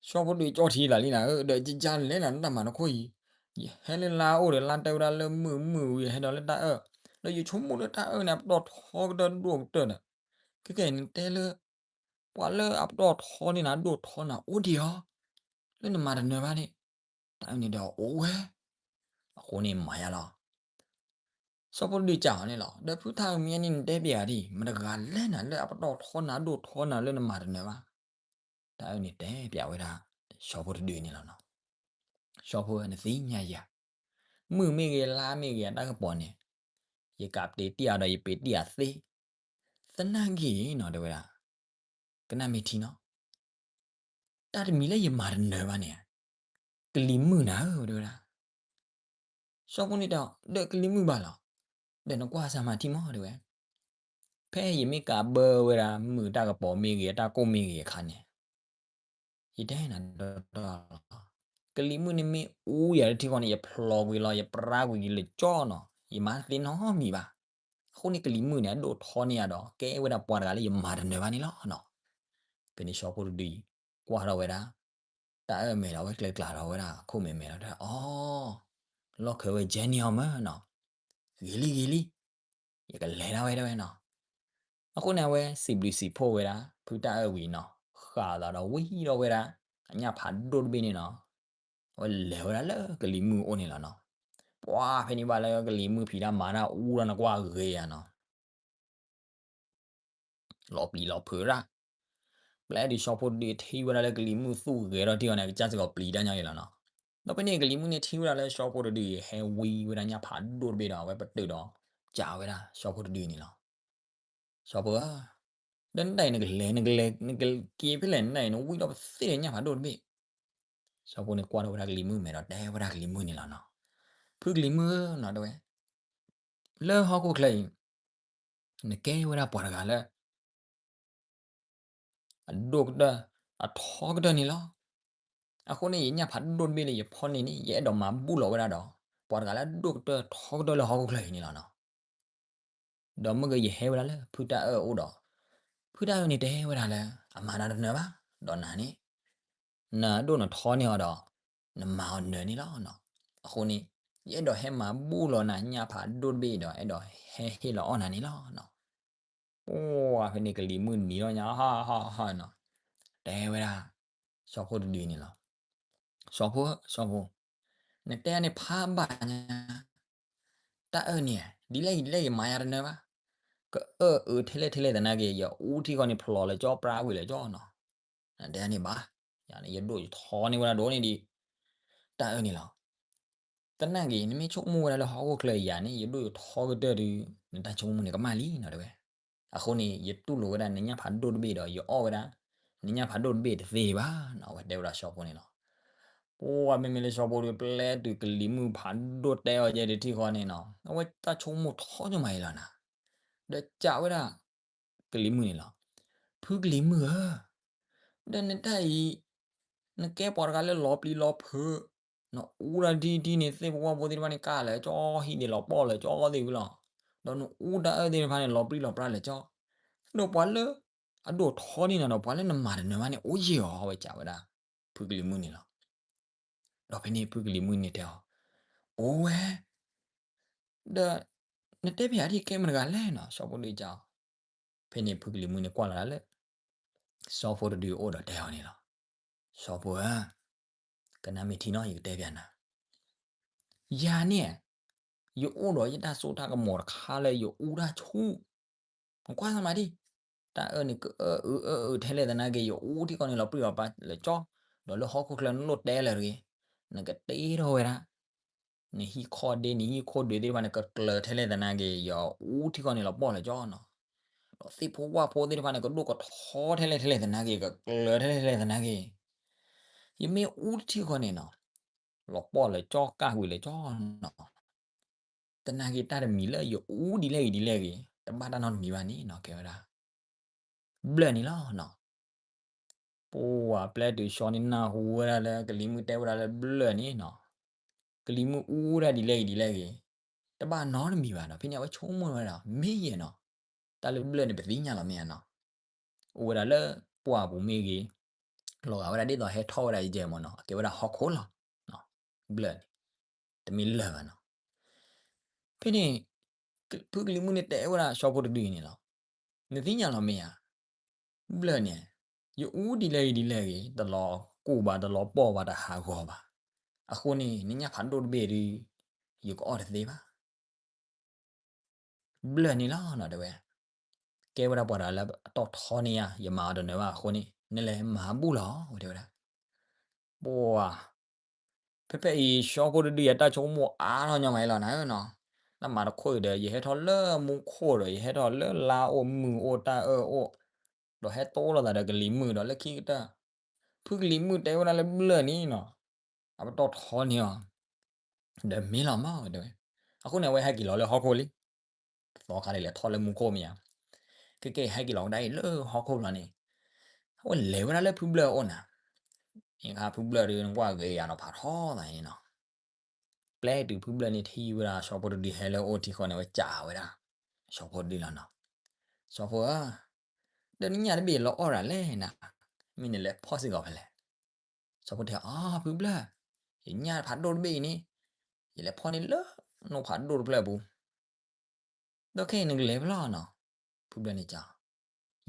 စီၤဖိတဒုကၠီထံလၢာ်လံနၤဧၢ, ဒီးယကလဲၤနၤလၢတၢ်မၤနခိၣ်အံၤ, ယဟဲလၢလါအိၣ်ဒီး လါတဲဝဲဒၣ်လၢမုၢ်မုၢ်ဝံၤ ယဟဲဒီးလၢတၢ်အၢၣ်, ဒီးယဆိကမိၣ်လၢတၢ်အၢၣ်န့ၣ် အပတီၢ်ထီကတၢၢ်ဒိၣ်ကတၢၢ်ဒီး, ခဲကနံၣ်နတဲလၢ ပှၤလၢအပတီၢ်ထီန့ၢ်နၤဒိၣ်ထီနၤအိၣ်ဒံးဧါ, လၢနမၤတနၢၤဘၣ်န့ၣ်, တၢ်အၢၣ်န့ၣ်ဒီးအိၣ်ဝဲ, အဃိန့ၣ်မၤယါလီၤ. စီၤဖိတဒုကးအီၤန့ၣ်လီၤ. ဒီးဖုတၢ်အၢၣ်မ့ၢ်န့ၣ် နတဲပျးဒ်အံၤ, မတဂၤလဲၣ်နၤလၢအပတီၢ်ထီနၤဒိၣ်ထီနၤလၢနမၤတနၢၤဘၣ်. တၢ်အၢၣ်န့ၣ်တဲပျးဝဲဒၣ် စီၤဖိတဒုန့ၣ်လီၤနီၤ. စီၤဖိဧၢ နသ့ၣ်ညါယၤ, မုၢ်မ့ၢ်ဂ့ၤ လါမ့ၢ်ဂ့ၤ အတၢ်ကပီၤန့ၣ်, ယကးပတ့တံၢ်အီၤဒီးယပ့ၤတံၢ်အီၤသ့, သနာ်က့နီၤ တဲဝဲဒၣ်, ကနၣ်မ့ၢ်ထံနီၤ တၢ်တမံၤလၢယမၤတနၢၤဘၣ်န့ၣ်, ကလံၤမုၢ်နၤဧၢ တဲဝဲဒၣ်. စီၤဖိန့ၣ်တဲအီၤ ဒီးကလံၤမုၢ်ဘၣ်လီၤ, ဒီးနကွၢ်စၢ်မၤထံမး တဲဝဲ. ဖဲယမ့ၢ်ကးဘၢဝဲဒၣ် မုၢ်တၢ်ကပီၤမ့ၢ်ဂ့ၤ အတၢ်ကိၢ်မ့ၢ်ဂ့ၤအခါန့ၣ်, ယတဲနၤဒီး, ကလံၤမုၢ်န့ၣ်မ့ၢ်အူယၤတထံဃီန့ၣ် ယဖျိးကွံာ်လီၤ ယပြါကွံာ်က့ၤလၢကၠီနီၤ ယမၤသ့နီတမံၤဘၣ်. အဃိန့ၣ်ကလံၤမုၢ်န့ၣ် အဒိၣ်ထီန့ၢ်ယၤဒီး ကဲဝဲဒၣ်ပှၤတဂၤလၢယမၤတနၢၤဘၣ်န့ၣ်လီၤနီၤ. ဖဲန့ၣ်စီၤဖိတဒုအံၤ ကွၢ်ထီၣ်ဝဲဒၣ် တၢ်အၢၣ်မဲာ်ဒီး အဝဲကျဲကျးထီၣ်ဝဲဒၣ်အခိၣ်မဲာ်မဲာ်ဒီး တဲအီၤ, လီၢ်ခၢၣ်ဝဲ ကဲန့ၢ်အီၤမးနီၤ, ဂ့ၤလံဂ့ၤလံ, ယကလဲၤဒၣ်ဝဲဒၣ်ဝဲနီၤ. အဃိန့ၣ် အဝဲစံးဘျုးစံးဖှိၣ်ဝဲဒၣ် ဖုတၢ်အၢၣ်ဝံၤနီၤ, ဃၣ်သးဒီးဝံဒီးဝဲဒၣ် အညၣ်ဖးဒိၣ်တဘ့ၣ်န့ၣ်နီၤ, အဝဲလဲၤဝဲဒၣ်လၢကလံၤမုၢ်အိၣ်န့ၣ်လီၤနီၤ. ပှၤဖဲန့ၣ်ဘၣ်လၢကလံၤမုၢ်ဖံးတၢ်မၤတၢ်အူဒီးနကွၢ်ဂ့ၤဧါနီၤ လီၤပျံၤလီၤဖုးဒၣ်, ပျဲတုၤစီၤဖိတဒုထံၣ်ဝဲဒၣ်လၢကလံၤမုၢ်သူၣ်ဂဲၤထီၣ်ထံအီၤန့ၣ် ကစၢ်စ့ၢ်ကီးပျံၤတၢ်ညီအံၤလီၤနီၤ. ဒီးဖဲန့ၣ်ကလံၤမုၢ်န့ၣ်ထံၣ်ဝဲဒၣ်လၢစီၤဖိတဒုအံၤ ဟဲဝံဝဲဒၣ်ညၣ်ဖးဒိၣ်တဘ့ၣ်ဒီး အဝဲပတုာ်ဒီး ကးဝဲဒၣ်စီၤဖိတဒုန့ၣ်လီၤ. စီၤဖိဧၢ, ဒီးနဒၣ်အံၤနကလဲၤ နကလဲၤ နကက့ၤဖဲလဲၣ် နဒၣ်အံၤ နဝံဒီးပသ့ၣ်ညၣ်ဖးဒိၣ်တဘ့ၣ်. စီၤဖိန့ၣ်ကွၢ်ထီၣ်ဝဲဒၣ်ကလံၤမုၢ်မဲာ်ဒီးတဲဝဲဒၣ်ကလံၤမုၢ်န့ၣ်လီၤနီၤ, ဖုကလံၤမုၢ်ဧၢနီၤ တဲဝဲ, လၢဟီၣ်ခိၣ်ချၢအံၤ နကဲဝဲဒၣ်ပှၤတဂၤလၢ အဒိၣ်ကတၢၢ် အထီကတၢၢ်န့ၣ်လီၤ. အဃိန့ၣ် ယညၣ်ဖးဒိၣ်တဘ့ၣ်လၢယဖီၣ်န့ၢ်န့ၣ် ယအဲၣ်ဒိးမၤဘူၣ်လီၤဝဲဒၣ်ဒီး ပှၤတဂၤလၢအဒိၣ်ကတၢၢ်ထီကတၢၢ်လၢဟီၣ်ခိၣ်ချၢအံၤန့ၣ်လီၤနီၤ. ဒီးမ့ၢ်ဂ့ၤယဟဲဝဲဒၣ်လၢဖုတၢ်အၢၣ်အအိၣ်ဒီး ဖုတၢ်အၢၣ်န့ၣ်တဲဝဲဒၣ်လၢ အမၤနၤတနၢၤဘၣ်, ဒီးနၤန့ၣ် နဒိၣ်နထီန့ၢ်အီၤဒီး နမၤအီၤနၢၤန့ၣ်လီၤနီၤ. အဃိန့ၣ် ယအဲၣ်ဒိးဟဲမၤဘူၣ်လီၤနၤညၣ်ဖးဒိၣ်တဘ့ၣ်ဒီး အဲၣ်ဒိးဟဲဟ့ၣ်လီၤအီၣ်နၤန့ၣ်လီၤနီၤ. ပှၤဖဲန့ၣ်ကလံၤမုၢ်နံၤထီၣ်ညါ ဟါဟါဟါနီၤ, တဲဝဲဒၣ် စီၤဖိတဒုန့ၣ်လီၤ. စီၤဖိ, စီၤဖိ, နတဲန့ၣ်ဖးဘၣ်ညါ, တၢ်အၢၣ်န့ၣ် ဒ်လဲၣ်ဂ့ၤဒ်လဲၣ်ဂ့ၤမၤယၤတနၢၤဘၣ်. ကအၢၣ်အၢထဲလဲၣ်ထဲလဲၣ်သနာ်က့ ယအူထံဃီန့ၣ်ဖျိးလၢကၠီ ပြါကွံာ်လၢကၠီနီၤ. နတဲန့ၣ်ဘၣ်, ယၤန့ၣ် ယဒိၣ်ယထီန့ၢ်ဝဲဒၣ်ဒိၣ်န့ၢ်ဒံး တၢ်အၢၣ်န့ၣ်လီၤ. သနာ်က့ နမ့ၢ်ဆိကမိၣ်ဝဲဒၣ်လၢဟီၣ်ခိၣ်ချၢယၤန့ၣ် ယဒိၣ်ယထီကတၢၢ်ဒီး နတၢ်ဆိကမိၣ်န့ၣ်ကမၣ်လံနီၤ တဲဝဲ. အဃိန့ၣ် ယတူၢ်လိာ်ဝဲဒၣ်နညၣ်ဖးဒိၣ်တဘ့ၣ်ဒီး ယအီၣ်ဝဲဒၣ် နညၣ်ဖးဒိၣ်တဘ့ၣ်တသ့ဘၣ်နီၤ အဝဲတဲဝဲဒၣ်စီၤဖိန့ၣ်လီၤ. ပှၤမ့မ့ၢ်လၢစီၤဖိဒီး ပျဲတုၤကလံၤမုၢ်ဖးဒိၣ်တဲအီၤယဲဒၣ်တထံဃီန့ၣ်နီၤ အဝဲတၢ်ဆိကမိၣ်ထီကမၤအံၤလီၤနၤ. ဒီးကးဝဲဒၣ် ကလံၤမုၢ်န့ၣ်လီၤ. ဖုကလံၤမုၢ်ဧၢ, ဒီးနတၢ်အံၤ နကဲပှၤတဂၤလၢလီၤပျံၤလီၤဖုး, နအူတၢ်ဒ်တံၢ်န့ၣ် သ့ၣ်ဖိဝၣ်ဖိသ့ၣ်တဖၣ်န့ၣ် ကးလၢကၠီ ဟံၣ်န့ၣ်လီၤပှီၢ်လၢကၠီသ့ၣ်ဝံၤလီၤ. ဒီးနအူတၢ်အၢၣ်သ့ၣ်တဖၣ်န့ၣ် လီၤပြံလီၤပြါလၢကၠီ, ဒီးပှၤလၢအဒိၣ်ထီန့ၢ်နၤဒီး ပှၤလၢနမၤတနၢၤဘၣ်န့ၣ် အိၣ်ယံာ်ဧါ အဝဲကးဝဲဒၣ် ဖုကလံၤမုၢ်န့ၣ်လီၤ. ဒီးဖဲန့ၣ်ဖုကလံၤမုၢ်န့ၣ်တဲအီၤ, အိၣ်ဝဲ ဒီး နတဲဖဲအံၤဒ်ကဲမတဂၤလဲၣ်နီၤ စီၤဖိတဒုကးအီၤ. ဖဲန့ၣ်ဖုကလံၤမုၢ်န့ၣ်ကွၢ်လီၤဒၣ်လၢ စီၤဖိတဒုအအိၣ်ဒီးတဲအီၤန့ၣ်လီၤ. စီၤဖိဧၢ, ကနၣ်မ့ၢ်ထံနီၤ ယကတဲပျးနၤ, ယၤန့ၣ် ယအိၣ်ဒီးယတၢ်စိတၢ်ကမီၤတခါလၢယအူတၢ်ဆူၣ်, နကွၢ်သးမးဒံး, တၢ်အၢၣ်န့ၣ်ကအၢၣ်အၢအၢအၢထဲလဲၣ်သနာ်က့ ယအူထံဃီန့ၣ်လီၤပြံလီၤပြါလၢကၠီ, ဒီးလၢဟီၣ်ခိၣ်ချၢနလိၣ်တဲလၢၤတဂ့ၤ, နကတ့ထီၣ်ဝဲဒၣ် နဟံၣ်ခီၣ်ဒ့ နဟံၣ်ခိၣ်ဒွဲသ့ၣ်တဖၣ်န့ၣ် ကကျၢၤထဲလဲၣ်သနာ်က့ ယအူထံဃီန့ၣ်လီၤပှီၢ်လၢကၠီနီၤ. ဒီးသ့ၣ်ဖိဝၣ်ဖိသ့ၣ်တဖၣ်န့ၣ် ကဒိၣ်ကထီထဲလဲၣ်ထဲလဲၣ်သနာ်က့ ကကျၢၤထဲလဲၣ်ထဲလဲၣ်သနာ်က့ ယမ့ၢ်အူတထံဃီန့ၣ်နီၤ, လီၤပှီၢ်လၢကၠီ ကၢ်ကွံာ်လၢကၠီနီၤ. သနာ်က့တၢ်တမံၤလၢယအူဒ်လဲၣ်ဂ့ၤဒ်လဲၣ်ဂ့ၤ တဘၣ်တၢ်နီတမံၤဘၣ်န့ၣ်နီၤ ကဲဝဲဒၣ် ဘျၢၣ်န့ၣ်လီၤနီၤ. ပှၤပျဲတုၤစီၤန့ၣ်နၢ်ဟူဝဲဒၣ်လၢကလံၤမုၣ်တဲဝဲဒၣ်လၢဘျၢၣ်န့ၣ်နီၤ, ကလံၤမုၣ်အူဒၣ်ဒ်လဲၣ်ဂ့ၤဒ်လဲၣ်ဂ့ၤ, တဘၣ်နီတမံၤဘၣ်နီၤ. ဖဲန့ၣ်အဝဲဆိကမိၣ်ဝဲဒၣ် မ့ၢ်ယဲနီၤ, တၢ်လၢဘျၢၣ်န့ၣ် ပသ့ၣ်ညါလီၤမ့ၢ်ဧါနီၤ. အိၣ်ဝဲဒၣ်လၢပှၢ်ပူၤမ့ၢ်ဂ့ၤ, လီၤဂာ်ဝဲဒၣ်ဒ်သိးဟဲထီၣ်ဝဲဒၣ်ယဲမ့ၢ်နီၤ, အကဲဝဲဒၣ်ဟီၣ်ခိၣ်လီၤ. ဘျၢၣ်န့ၣ် တမ့ၢ်လၢၢ်ဘၣ်နီၤ. ဖဲန့ၣ် ဖုကလံၤမုၣ်န့ၣ်တဲဝဲဒၣ်စီၤဖိတဒုအံၤန့ၣ်လီၤ. နသ့ၣ်ညါလီၤမ့ၢ်ဧါ, ဘျၢၣ်န့ၣ် ယအူဒ်လဲၣ်ဂ့ၤဒ်လဲၣ်ဂ့ၤ တလီၤကူၣ်ဘၣ် တလီၤပှီၢ်ဘၣ် တဟးဂီၤဘၣ်. အဃိန့ၣ် နညၣ်ဖးဒိၣ်တဘ့ၣ်ဒုး ယကအီၣ်တသ့ဘၣ်. ဘျၢၣ်န့ၣ်လီၤနီၤ တဲဝဲ, ကဲဝဲဒၣ်ပှၤတဂၤလၢအတီၢ်ထီန့ၢ်ယၤ ယမၤအီၤတနၢၤဘၣ်အဃိန့ၣ် နလဲၤမၤဘူၣ်လီၤ ဝဲတဲဝဲဒၣ်. ပှၤ ဖဲဖဲအံၤ စီၤဖိတဒုအံၤ တၢ်ဆိကမိၣ်အါထီၣ်ညီမးအံၤလီၤနၤဧၢနီၤ. တၢ်မၤတခိၣ်အံၤဒီး ယဟဲထီၣ်လၢမူခိၣ်ဒီး ယဟဲထီၣ်လၢလါအိၣ်မုၢ်အိၣ်တၢ်အၢၣ်အိၣ်, ဒီးဟဲတိလိာ်သးဒီးကလံၤမုၣ်ဒီးလၢခံကတၢၢ် ဖုကလံၤမုၣ်တဲဝဲဒၣ်လၢဘျၢၣ်န့ၣ်နီၤ, အပတီၢ်ထီန့ၢ်အီၤ ဒီးမ့ၢ်လီၤမး တဲဝဲ. အဃိန့ၣ် အဝဲဟဲက့ၤလီၤလၢဟီၣ်ခိၣ်လံ. သီခါဒ်လဲၣ်ထီၣ်လၢမူခိၣ်မ့ၢ်ဧါ. ကဲကဲဟဲက့ၤလီၤဝဲဒၣ်အံၤလၢဟီၣ်ခိၣ်လီၤန့ၣ်, အဝဲလဲၤဝဲဒၣ်လၢဖုဘျၢၣ်အအိၣ်နၤ. အ့ခါဖုဘျၢၣ်ဒုး နကွၢ်ဂ့ၤယၤနီၤဖးထီသးန့ၣ်နီၤ. ပျဲတုၤဖုဘျၢၣ်န့ၣ်ထံၣ်ဝဲဒၣ်စီၤဖိတဒုဟဲလၢအအိၣ်ထံဃီန့ၣ် အဝဲစံးဝဲဒၣ် စီၤဖိတဒုလီၤနီၤ. စီၤဖိဧၢ, ဒီးနညၣ်တဘ့ၣ်လီၤအီၣ်ဒၣ်လဲၣ်နၤ, မ့ၢ်နလဲၤဖီၣ်စ့ၢ်ကီးဖဲလဲၣ်. စီၤဖိတဲအီၤ ဖုဘျၢၣ်, ယညၣ်ဖးဒိၣ်တဘ့ၣ်အံၤန့ၣ်, ယလဲၤဖီၣ်န့ၢ်လၢနိဖးဒိၣ်တဖျၢၣ်အပူၤ ဒီးခဲအံၤနကလဲၤဖဲလဲၣ်နီၤ. ဖုဘျၢၣ်န့ၣ်စံး,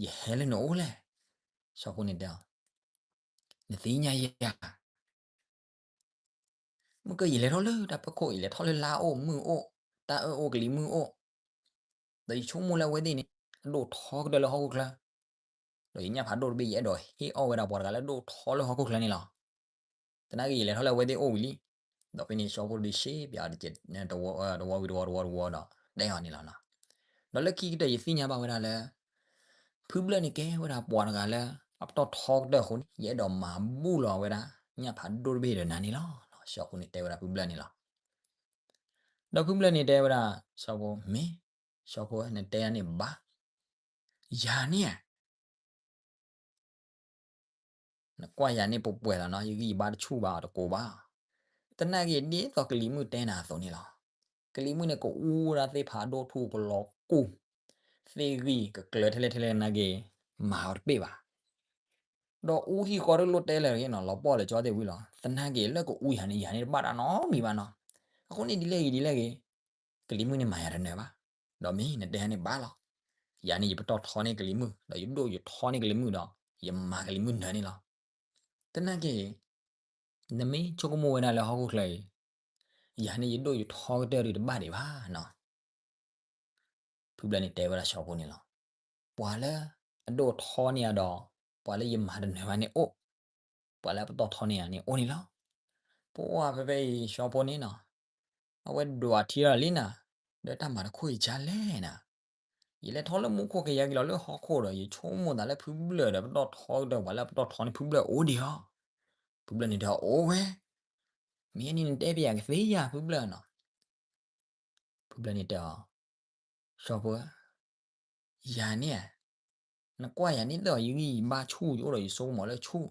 ယဟဲလၢနအိၣ်လဲၣ်. စီၤဖိန့ၣ်တဲအီၤ, နသ့ၣ်ညါယၤ မ့ၢ်ကယလဲၤထီၣ်လၢတၢ်ဖီခိၣ် ယလဲၤထီၣ်လၢလါအိၣ်မုၢ်အိၣ် တၢ်အၢၣ်အိၣ်ကလံၤမုၢ်အိၣ်, ဒီးယဆိကမိၣ်လၢအဝဲသ့ၣ်န့ၣ် အဒိၣ်ထီကတၢၢ်လၢဟီၣ်ခိၣ်ချၢ, ဒီးယညၣ်ဖးဒိၣ်တဘ့ၣ် ယအဲၣ်ဒိးဟ့ၣ်အီၣ်ဝဲဒၣ်ပှၤတဂၤလၢအဒိၣ်ထီလၢဟီၣ်ခိၣ်ချၢန့ၣ်လီၤ. သနာ်က့ယလဲၤထီၣ်လၢအဝဲသ့ၣ်အိၣ်ဝံၤလံ. ဒီးဖဲန့ၣ်စီၤဖိတဒုစံးပၠးအီၤတကဲး တဝီဝံၤတဝီတဝီဒီး တဲအီၤန့ၣ်လီၤနီၤ. ဒီးလၢခံကတၢၢ်ယသ့ၣ်ညါဘၣ်ဝဲဒၣ်လၢ ဖုဘျၢၣ်န့ၣ်ကဲဝဲဒၣ်ပှၤတဂၤလၢ အပတီၢ်ထီကတၢၢ်အဃိန့ၣ် ယအဲၣ်ဒိးမၤဘူၣ်လီၤဝဲဒၣ် ညၣ်ဖးဒိၣ်တဘ့ၣ်ဒီးနၤန့ၣ်လီၤ. စီၤဖိန့ၣ်တဲဝဲဒၣ်ဖုဘျၢၣ်န့ၣ်လီၤ. ဒီးဖုဘျၢၣ်န့ၣ်တဲဝဲဒၣ် စီၤဖိ မ့ၢ်, စီၤဖိဧၢ နတဲယၤန့ၣ်ဘၣ်. ယၤန့ၣ်ဧါ နကွၢ်ယၤန့ၣ်ပှဲၤပှဲၤလီၤနီၤ, ယဂံၢ်ယဘါတဆူၣ်ဘၣ်အီၤတကိးဘၣ်. သနာ်က့ဒ်သိးကလံၤမုၣ်တဲနၤအသိးန့ၣ်လီၤ. ကလံၤမုၣ်န့ၣ် ကအူဝဲဒၣ်သ့ၣ်ဖးဒိၣ်ထူၣ်ကလီၤကူၣ်, သ့ၣ်ဂံၢ်ကကျၢၤထဲလဲၣ်ထဲလဲၣ်သနာ်က့ မၤအီၤတပ့ၢ်ဘၣ်. ဒီးအူဟံၣ်ဃီတလိၣ်တဲလၢၤတဂ့ၤနီၤ, လီၤပှီၢ်လၢကၠီသ့ၣ်ဝံၤလီၤ. သနာ်က့လၢကအူယၤန့ၣ် ယၤန့ၣ်တဘၣ်တၢ်နီတမံၤဘၣ်နီၤ. အဃိန့ၣ်ဒ်လဲၣ်ဂ့ၤဒ်လဲၣ်ဂ့ၤ ကလံၤမုၣ်န့ၣ်မၤယၤတနၢၤဘၣ်. ဒီးမ့ၢ်နတဲယၤန့ၣ်ဘၣ်လီၤ. ယၤန့ၣ်ယပတီၢ်ထီန့ၢ်ကလံၤမုၣ်, ဒီးယဒိၣ်ယထီန့ၢ်ကလံၤမုၣ်ဒီး ယမၤကလံၤမုၣ်နၢၤန့ၣ်လီၤ. သနာ်က့ နမ့ၢ်ဆိကမိၣ်ဝဲဒၣ်လၢဟီၣ်ခိၣ်ချၢအံၤ, ယၤန့ၣ်ယဒိၣ်ယထီကတၢၢ်ဒုးတဘၣ်ဒံးဘၣ်နီၤ. ဖုဘျၢၣ်န့ၣ်တဲဝဲဒၣ်စီၤဖိန့ၣ်လီၤ. ပှၤလၢအဒိၣ်ထီန့ၢ်ယၤဒီး ပှၤလၢယမၤတနၢၤဘၣ်န့ၣ်အိၣ်, ပှၤလၢအပတီၢ်ထီန့ၢ်ယၤန့ၣ်အိၣ်န့ၣ်လီၤ. ပှၤဖဲဖဲအံၤစီၤဖိန့ၣ်နီၤ, အဝဲဒွးထံလီၤလံနၤ, ဒီးတၢ်မၤတခိၣ်အံၤကလဲၣ်နၤ. ယလဲၤထီၣ်လၢမူခိၣ်ကယၤက့ၤလီၤလၢဟီၣ်ခိၣ်ဒီး ယဆိကမိၣ်သးလၢဖုဘျၢၣ်ဒီးပတီၢ်ထီကတၢၢ် ပှၤလၢအပတီၢ်ထီန့ၢ်ဖုဘျၢၣ်အိၣ်ဒံးဧါ. ဖုဘျၢၣ်န့ၣ်တဲအီၤ အိၣ်ဝဲ, မ့ၢ်န့ၣ်နတဲပယၤကသ့ယၤဖုဘျၢၣ်နီၤ. ဖုဘျၢၣ်န့ၣ်တဲအီၤ, စီၤဖိဧၢ, ယၤန့ၣ်ဧါ, နကွၢ်ယၤန့ၣ်ဒီး ယဂံၢ်ယဘါဆူၣ် ယအိၣ်ဒီးယစိကမီၤလၢဆူၣ်,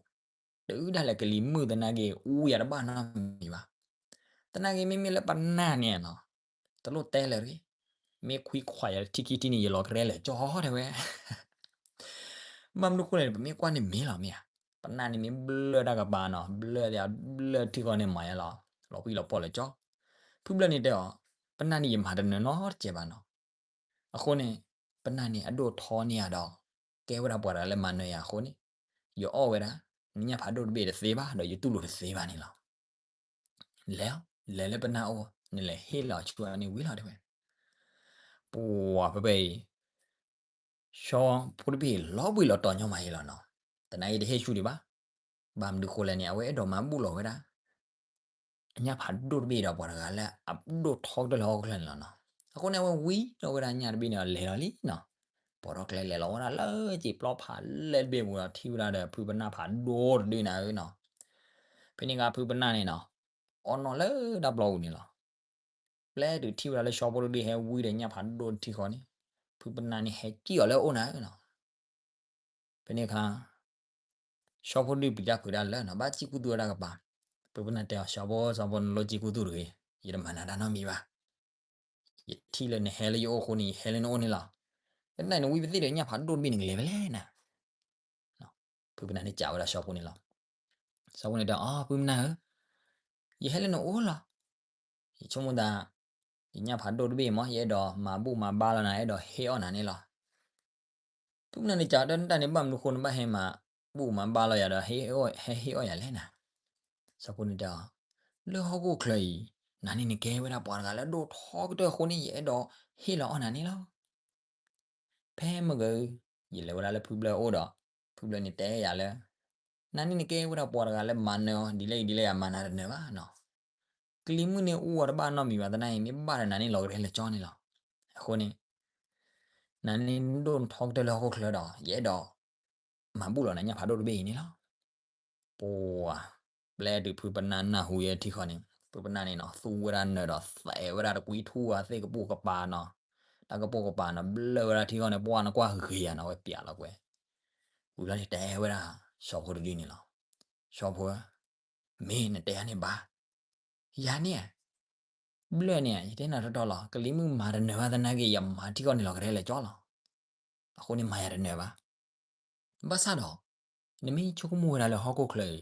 တအုၣ်ဒၣ်လဲာ်ကလံၤမုၣ်သနာ်က့ အူယၤတဘၣ်နီတမံၤဘၣ်. သနာ်က့မ့မ့ၢ်လၢပနၢ်န့ၣ်နီၤ, တလိၣ်တဲလၢၤတဂ့ၤ, မ့ၢ်ခွံခွါယၤလၢထံခံထံန့ၣ် ယလီၤကရဲလၢာ်ကၠီတဲဝဲ ဘၣ်မနုၤဃိလဲၣ်န့ၣ် ပမ့ၢ်ကွၢ်န့ၣ်မ့ၢ်လီၤမ့ၢ်ဧါ, ပနၢ်န့ၣ်မ့ၢ်ဘျၢၣ်တၢ်ကပၤနီၤ, ဘျၢၣ်သ့ၣ်ဘျၢၣ်ထံဃီန့ၣ်မၤယါလီၤ, လီၤပှံၢ်လီၤပှီၢ်လၢာ်ကၠီ. ဖုဘျၢၣ်န့ၣ်တဲအီၤ, ပနၢ်န့ၣ်ယမၤတနၢၤနီတစဲးဘၣ်နီၤ. အဃိန့ၣ် ပနၢ်န့ၣ်အဒိၣ်ထီန့ၢ်ယၤဒီး ကဲဝဲဒၣ်ပှၤတဂၤလၢမၤနၢၤယၤအဃိန့ၣ် ယအီၣ်ဝဲဒၣ် နညၣ်ဖးဒိၣ်တဘ့ၣ်တသ့ဘၣ် ဒီးယတူၢ်လိာ်တသ့ဘၣ်န့ၣ်လီၤ. လဲၤ, လဲၤလၢပနၢ်အိၣ် နလဲၤဟ့ၣ်လီၤဆူအန့ၣ်ဝံၤလီၤတဲဝဲ. ပှၤဖဲဖဲအံၤ စီၤဖိတဘ့ၣ်လီၤဘှံးလီၤတီၤညီမးယဲလီၤနီၤ. သနာ်က့တဟ့ၣ်ဆူၣ်ဒံးဘၣ်. ဘၣ်မနုၤဃိလဲၣ်န့ၣ် အဝဲအဲၣ်ဒိးမၤဘူၣ်လီၤဝဲဒၣ် အညၣ်ဖးဒိၣ်တဘ့ၣ်ဒီးပှၤတဂၤလၢအဒိၣ်ထီကတၢၢ်လၢဟီၣ်ခိၣ်ချၢန့ၣ်လီၤနီၤ. အဃိန့ၣ် အဝဲဝံဒီးဝဲဒၣ်ညၣ်တဘ့ၣ်န့ၣ်ဒီးလဲၤလီၤလံနီၤ. ပိာ်ထီၣ်ကျဲလဲၤလီၤဝဲဒၣ်လၢစံာ်ပျီဖးလဲၢ်တဘ့ၣ်ပူၤဒီးထံၣ်ဝဲဒၣ်ဒီးဖုပနၢ်ဖးဒိၣ်တဒုန့ၣ်ဧၢနီၤ. ဖဲန့ၣ်အခါဖုပနၢ်န့ၣ်နီၤ အီၣ်နီၣ်လၢတၢ်ပျီပူၤန့ၣ်လီၤ. ပျဲတုၤထံၣ်ဝဲဒၣ်လၢ ရှီဖိတဒုဟဲဝံဒီးညၣ်ဖးဒိၣ်တထံဃီန့ၣ်, ဖုပနၢ်န့ၣ်ဟဲစံၣ်အီၤလၢအအိၣ်နၤဧၢနီၤ. ဖဲန့ၣ်အခါ ရှီဖိတဒုပျံၤတၢ်ဖုးတၢ်လၢာ်နီၤ, ဘၣ်စံၣ်ကူၣ်သူၣ်ဝဲဒၣ်ကပၤ. ဖုပနၢ်တဲအီၤ, ရှီဖိ, ရှီဖိ, နလိၣ်စံၣ်ကူၣ်သူၣ်တဂ့ၤ, ယတမၤနၤတၢ်နီတမံၤဘၣ်. ယထံၣ်လၢနဟဲလၢယအိၣ်အဃိန့ၣ် ယဟဲလၢနအိၣ်န့ၣ်လီၤ. ဖဲန့ၣ်နဝံပသ့ၣ်ဒီးညၣ်ဖးဒိၣ်တဘ့ၣ်န့ၣ် နကလဲၤဖဲလဲၣ်နၤ. ဖုပနၢ်န့ၣ်စံးဝဲဒၣ်ရှီဖိန့ၣ်လီၤ. ရှီဖိန့ၣ်တဲအီၤ, ဖုပနၢ်ဧၢ, ယဟဲလၢနအိၣ်လီၤ. ယဆိကမိၣ်သး ယညၣ်ဖးဒိၣ်တဘ့ၣ်မ့ၢ် ယအဲၣ်ဒိးမၤဘူၣ်မၤဘါလီၤနၤ, အဲၣ်ဒိးဟ့ၣ်အီၣ်နၤန့ၣ်လီၤ. ဖုပနၢ်န့ၣ်စံးဝဲဒၣ်, နတၢ်န့ၣ်ဘၣ်မနုၤဃိ နဘၣ်ဟဲမၤဘူၣ်မၤဘါလီၤယၤဒီး ဟဲဟ့ၣ်အီၣ်ယၤလဲၣ်နၤ. ရှီဖိန့ၣ်တဲအီၤ, လၢဟီၣ်ခိၣ်ချၢအံၤ နၤန့ၣ်နကဲဝဲဒၣ်ပှၤတဂၤလၢအဒိၣ်ထီကတၢၢ်အဃိန့ၣ် ယအဲၣ်ဒိးဟ့ၣ်လီၤအီၣ်နၤန့ၣ်လီၤ. ဖဲမုၢ်ဂီၤ ယလဲၤဝဲဒၣ်လၢဖုဘျၢအအိၣ်ဒီး ဖုဘျၢန့ၣ်တဲယၤလၢ နၤန့ၣ်နကဲဝဲဒၣ်ပှၤတဂၤလၢမၤနၢၤအီၤ ဒ်လဲၣ်ဒ်လဲၣ် ယမၤနၤတနၢၤဘၣ်နီၤ. ကလံၤမုၢ်န့ၣ်အူအီၤတဘၣ်နီတမံၤဘၣ်, သနာ်က့ မ့ၢ်ဘၣ်ဒီးနၤန့ၣ်လီၤကရဲလၢာ်ကၠီန့ၣ်လီၤ. အဃိန့ၣ် နၤန့ၣ်ဒိၣ်ထီကတၢၢ်လၢဟီၣ်ခိၣ်ချၢဒီး ယအဲၣ်ဒိးမၤဘူၣ်လီၤနၤညၣ်ဖးဒိၣ်တဘ့ၣ်အံၤန့ၣ်လီၤ. ပှၤ ပျဲတုၤဖုပနၢ်နၢ်ဟူယဲထံဃီန့ၣ် ဖုပနၢ်န့ၣ်နီၤ သူဝဲဒၣ်နၢၤဒီး သဲးဝဲဒၣ်တကွံထူၣ်အသ့ၣ်ကပိာ်ကပၤနီၤ, တၢ်ကပိာ်ကပၤနီၤ ဘျၢၣ်ဝဲဒၣ်ထံဃီန့ၣ် ပှၤနကွၢ်ဂ့ၤဂ့ၤယၤနီၤ ဝဲပျးလီၤကွဲ. ဝံၤလီၤန့ၣ်တဲဝဲဒၣ် ရှီဖိတဒုန့ၣ်လီၤ. ရှီဖိဧၢ, မ့ၢ်နတဲယၤန့ၣ်ဘၣ်, ယၤန့ၣ် ဘျၢၣ်န့ၣ် ယတဲနၤတီတီလီၤ, ကလံၤမုၢ်မၤတနၢၤဘၣ်သနာ်က့ ယမၤထံဃီန့ၣ်လီၤကရဲလၢာ်ကၠီလီၤ. အဃိန့ၣ်မၤယၤတနၢၤဘၣ်. ဘၣ်ဆၣ်ဒီး နမ့ၢ်ဆိကမိၣ်ဝဲဒၣ်လၢဟီၣ်ခိၣ်ချၢအံၤ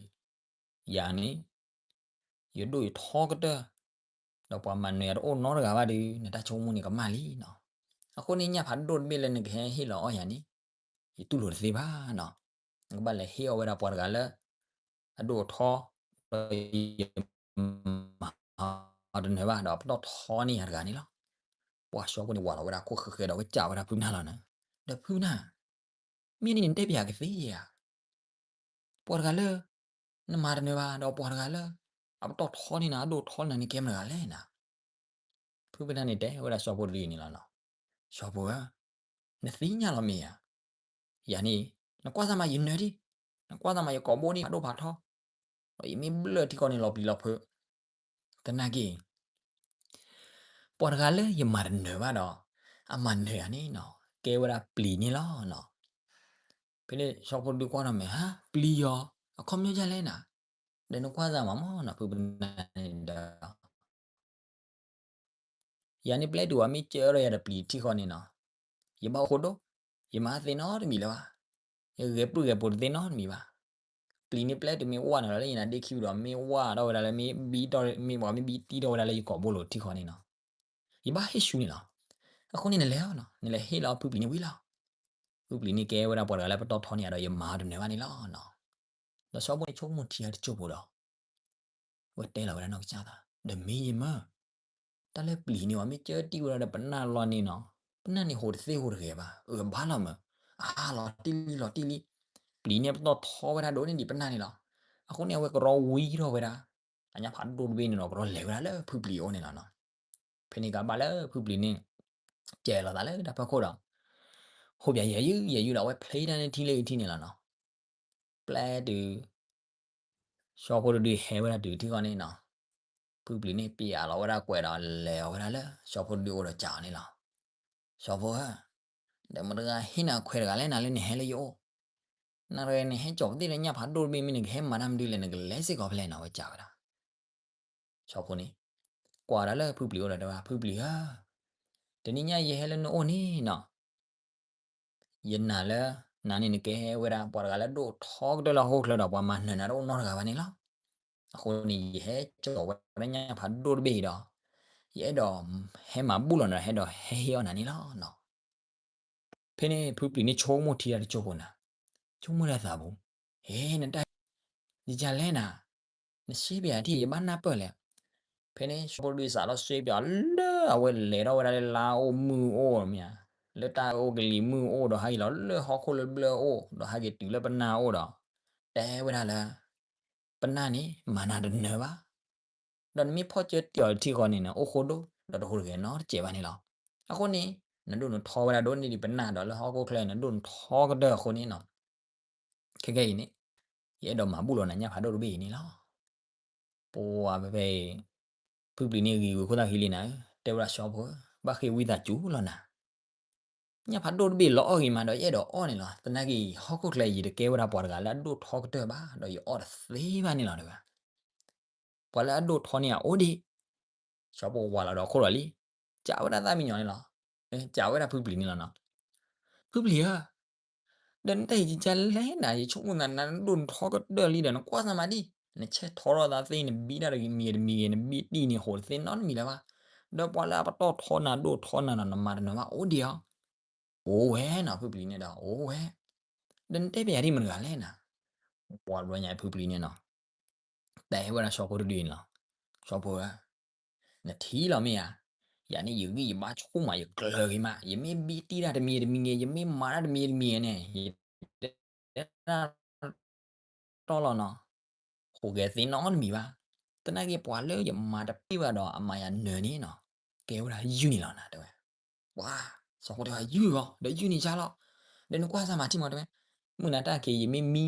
ယၤန့ၣ် ယဒိၣ်ယထီကတၢၢ်, ဒီးပှၤမၤနၢၤယၤတအိၣ်နီတဂၤဘၣ်ဒီး နတၢ်ဆိကမိၣ်န့ၣ်ကမၣ်လံနီၤ. အဃိန့ၣ် ညၣ်ဖးဒိၣ်တဘ့ၣ်လၢနကဟဲဟ့ၣ်လီၤအီၣ်ယၤန့ၣ် ယတူၢ်လိာ်တသ့ဘၣ်နီၤ. နကဘၣ်လဲၤဟ့ၣ်အီၣ်ဝဲဒၣ်ပှၤတဂၤလၢ အဒိၣ်အထီ ဒီးယမၤအီၤတနၢၤဘၣ်ဒီး ပတီၢ်ထီန့ၢ်ယၤတဂၤန့ၣ်လီၤ. ပှၤရှီဖိန့ၣ်ဝးလီၤဝဲဒၣ်ခိၣ်ဃဲဃဲဒီး ဝဲစံးဝဲဒၣ်ဖုပနၢ်လီၤနၤ, ဒီးဖုပနၢ် မ့ၢ်န့ၣ်နတဲပၠးကသ့ဧါ, ပှၤတဂၤလၢ နမၤတနၢၤဘၣ် ဒီးပှၤတဂၤလၢ အပတီၢ်ထီန့ၢ်နၤ အဒိၣ်ထီန့ၢ်နၤန့ၣ် ကဲမတဂၤလဲၣ်နၤ. ဖုပနၢ်န့ၣ်တဲဝဲဒၣ်ရှီဖိတဒုအံၤန့ၣ်လီၤနီၤ. ရှီဖိဧၢ, နသ့ၣ်ညါလီၤမ့ၢ်ဧါ. ယၤန့ၣ် နကွၢ်သးမးယနၢၤဒံး, နကွၢ်သးမးယကိာ်ဘိန့ၣ်ဖးဒိၣ်ဖးထီ, ဒီးယမ့ၢ်ဘျၢၣ်ထံဃီန့ၣ်လီၤပျံၤလီၤဖုး, သနာ်က့ ပှၤတဂၤလၢယမၤတနၢၤဘၣ်ဒီး အမၤနၢၤယၤန့ၣ်နီၤ ကဲဝဲဒၣ်ပျံၤန့ၣ်လီၤနီၤ. ဖဲန့ၣ်ရှီဖိတဒုကွၢ်ဒီးမ့ၢ် ဟါ ပျံၤယီၤ အခီပညီဒ်လဲၣ်နၤ. ဒီးနကွၢ်သးမးမ့ၢ်နီၤ ဖုပနၢ်န့ၣ်ဒီး ယၤန့ၣ်ပျဲတုၤဝဲမ့ၢ်ကၢထီၣ်ယၤဒီးပျံၤထံဃီန့ၣ်နီၤ, ယဘၣ်အိၣ်ဃိဒိၣ်, ယမၤသ့နီတမံၤလၢၤဘၣ်, ယဂဲၤပြုၢ်ဂဲၤပူၤတသ့နီတမံၤဘၣ်. ပျံၤန့ၣ်ပျဲတုၤမ့ၢ်ဝၢ်န့ၣ်လီၤလၢယနါဒ့ခံဒီး မ့ၢ်ဝၢ်ထီၣ်ဝဲဒၣ်လၢမ့ၢ်ဘံထီၣ်, မ့ၢ်ဘံတံၢ်ထီၣ်ဝဲဒၣ်လၢယကိာ်ဘိလိၤထံဃီန့ၣ်နီၤ, ယဘၣ်ဟ့ၣ်ဆူန့ၣ်လီၤ. အဃိန့ၣ်နလဲၤအီၤနီၤ, နလဲၤဟ့ၣ်လီၤဖုပျံၤန့ၣ်ဝံၤလီၤ. ဖုပျံၤန့ၣ်ကဲဝဲဒၣ်ပှၤတဂၤလၢပတီၢ်ထီန့ၢ်ယၤဒီး ယမၤအီၤတနၢၤဘၣ်န့ၣ်လီၤနီၤ. ဒီးရှီဖိန့ၣ်ဆိကမိၣ်ထံအတစိၢ်ဖိဒီး ဝဲတဲလီၤဝဲဒၣ်နီၢ်ကစၢ်သး, ဒီးမ့ၢ်ယမၢ, တၢ်လၢပျံၤန့ၣ် မ့ၢ်ကၢတံၢ်ဝဲဒၣ်ဒီးပနၢ်လီၤန့ၣ်နီၤ, ပနၢ်န့ၣ်ဟူးတသ့ဟူးတဂဲၤဘၣ်, အၢ ဘၣ်လီၤမၢ, အဟးလီၤတံၢ်လံလီၤတံၢ်လံ, ပျံၤန့ၣ်ပတီၢ်ထီဝဲဒၣ်ဒိၣ်န့ၢ်ဒံးပနၢ်န့ၣ်လီၤ. အဃိန့ၣ် အဝဲကရီဝံထီၣ်ဝဲဒၣ် အညၣ်ဖးဒိၣ်တဘ့ၣ်န့ၣ်ဒီး ကရီလဲၤဝဲဒၣ်လၢဖုပျံၤအအိၣ်န့ၣ်လီၤနီၤ. ဖဲန့ၣ်ကဘၣ်လၢဖုပျံၤန့ၣ် ကဲလီၤသးလၢတၢ်ဖီခိၣ်ဒီး ဟိးပၠးယဲၢ်ယုၢ်ယဲၢ်ယုၢ်ဒီး အဝဲဖျ့တၢ်န့ၣ်ထံလၢအံၤထံန့ၣ်လီၤနီၤ. ပျဲတုၤ ရှီဖိတဒုဟဲဝဲဒၣ်တုၤထံဃီန့ၣ်နီၤ, ဖုပျံၤန့ၣ်ပျးလီၤဝဲဒၣ်ကွဲးဒီးလဲၤအီၤဝဲဒၣ်လၢ ရှီဖိတဒုအိၣ်ဒီးစံးအီၤန့ၣ်လီၤ. ရှီဖိဧၢ, ဒီးမတၤတဂၤဟ့ၣ်နၤခွဲးတဂၤလဲၣ်နၤလၢနဟဲလၢယအိၣ်, နတဂၤနဟဲကၠီၤပသ့ၣ်လၢညၣ်ဖးဒိၣ်တဘ့ၣ် မ့ၢ်နကဟဲမၤတၢ်မနုၤလဲၣ် နကလဲၤစ့ၢ်ကီးဖဲလဲၣ်နီၤ ဝဲစံးဝဲဒၣ် ရှီဖိန့ၣ် ကွၢ်ဒၣ်လၢဖုပျံၤအိၣ်ဒီးတဲဘၣ် ဖုပျံၤဧၢ, တနံၤညါယဟဲလၢနအိၣ်န့ၣ်နီၤ, ယနာ်လၢ နၤန့ၣ်နကဲဝဲဒၣ် ပှၤတဂၤလၢဒိၣ်ထီကတၢၢ်လၢဟီၣ်ခိၣ်ချၢဒီး ပှၤမၤနၢၤနၤတအိၣ်နီတဂၤဘၣ်န့ၣ်လီၤ. အဃိန့ၣ် ယဟဲကၠီၤဝဲဒၣ်ညၣ်ဖးဒိၣ်တဘ့ၣ်အံၤဒီး ယအဲၣ်ဒိးဟဲမၤဘူၣ်လီၤနၤဒီး ဟဲဟ့ၣ်အီၣ်နၤန့ၣ်လီၤ. ဖဲန့ၣ်ဖုပျံၤန့ၣ်ဆိကမိၣ်ထံတၢ်တစိၢ်ဖိနၤ, ဆိကမိၣ်လၢသးပူၤ, ဟ့ နတၢ် ယကလဲၣ်နၤ, နရှဲပယၤထံၣ် ယဘၣ်နၢ်ပၢၢ်လဲၣ်. ဖဲန့ၣ် ရှီဖိတဒုစးထီၣ်ရှဲပယၤလၢအဝဲလဲၤထီၣ်ဝဲဒၣ်လၢလါအိၣ်မုၢ်အိၣ်မ့ၢ်ဧါ, လၢတၢ်အိၣ်ကလံၤမုၢ်အိၣ်ဒီး ဟဲက့ၤလီၤလၢဟီၣ်ခိၣ်လၢဘျၢၣ်အိၣ် ဒီးဟဲက့ၤတုၤလၢပနၢ်အိၣ်ဒီး တဲဝဲဒၣ်လၢ ပနၢ်န့ၣ် မၤနၤတနၢၤဘၣ် ဒီးနမ့ၢ်ဖီၣ်စၢတံၢ်အီၤတထံဃီန့ၣ် နအိၣ်ဃိဒိၣ် ဒီးတဟူးတဂဲၤနီတစဲးဘၣ်န့ၣ်လီၤ. အဃိန့ၣ် နဒိၣ်နထီဝဲဒၣ်ဒိၣ်န့ၢ်ဒံးပနၢ်ဒီးလၢဟီၣ်ခိၣ်ချၢ နဒိၣ်နထီကတၢၢ်အဃိန့ၣ်နီၤ, ခဲကနံၣ်အံၤန့ၣ် ယအဲၣ်ဒိးမၤဘူၣ်လီၤနၤညၣ်ဖးဒိၣ်တဘ့ၣ်အံၤန့ၣ်လီၤ. ပှၤဖဲဖဲအံၤ ဖုပျံၤန့ၣ်ဂ့ၤဂ့ၤခိၣ်သၣ်ဃံလံနၤဧၢ, တဲဝဲဒၣ် စီၤဖိဧၢ, ဘၣ်ဃ့ဝံသးစူၤလီၤနၤ. ညၣ်ဖးဒိၣ်တဘ့ၣ်လီၤအီၣ်ဂ့ၤမးဒီး ယအဲၣ်ဒိးအီၣ်န့ၣ်လီၤ. သနာ်က့ ဟီၣ်ခိၣ်ချၢအံၤ ယတကဲဝဲဒၣ်ပှၤတဂၤလၢအဒိၣ်ထီကတၢၢ်ဘၣ်, ဒီးယအီၣ်တသ့ဘၣ်န့ၣ်လီၤ တဲဝဲ. ပှၤလၢအဒိၣ်ထီန့ၢ်ယၤအိၣ်ဒံး. စီၤဖိဝၤလီၤဒီးခိၣ်လီၤလံ, စံးဝဲဒၣ်သၣ်မံယီၤန့ၣ်လီၤ. စံးဝဲဒၣ်ဖုပျံၤန့ၣ်လီၤနီၤ. ဖုပျံၤဧၢ, ဒီးနတၢ်အံၤကလဲၣ်နၤ, ယဆိကမိၣ်သးနၤဒိၣ်ထီကတၢၢ်လံဒီး နကွၢ်သးမးဒံး, နဆဲးထီထီၣ်သးသ့ နဘံတၢ်တမံၤဂ့ၤတမံၤဂ့ၤ နဘံတံၢ်န့ၣ် ဟိးတသ့နီတမံၤလၢၤဘၣ်. ဒီးပှၤလၢအပတီၢ်ထီနၤဒိၣ်ထီနၤဒီး နမၤတနၢၤဘၣ်အိၣ်ဒံးဧါ. အိၣ်ဝဲနီၤ, ဖုပျံၤန့ၣ်ဒီး အိၣ်ဝဲ. ဒီးနတဲပယၤဒ်မတၤတဂၤလဲၣ်နၤ. ပှၤတဘျီညါဖုပျံၤန့ၣ်နီၤ တဲဝဲဒၣ်စီၤဖိတဒုန့ၣ်လီၤ. စီၤဖိဧၢ, နထံၣ်လီၤမ့ၢ်ဧါ, ယၤန့ၣ်ယဂံၢ်ယဘါဆိၣ်မး ယကျၢၤဂ့ၤမး, ယမ့ၢ်ဘံတံၢ်တၢ်တမံၤတမံၤဂ့ၤ, ယမ့ၢ်မၤတၢ်တမံၤတမံၤဂ့ၤန့ၣ် ယတဲ တီၢ်လီၤနီၤ, ဟူးဂဲၤသ့နီတမံၤဘၣ်. သနာ်က့ပှၤလၢယမၤတပ့ၢ်ဘၣ်ဒီးအမၤယၤနၢၤန့ၣ်နီၤ, ကဲဝဲဒၣ်ယုၢ်န့ၣ်လီၤနၤ တဲဝဲ. ပှၤ, စီၤဖိတဲဝဲ ယုၢ်ဂီၤ, ဒီးယုၢ်န့ၣ်ယါလီၤ. ဒီးနကွၢ်စၢ်မၤထံမး တဲဝဲ, မုၢ်နၤတၢ်က့ၤ ယမ့ၢ်မံ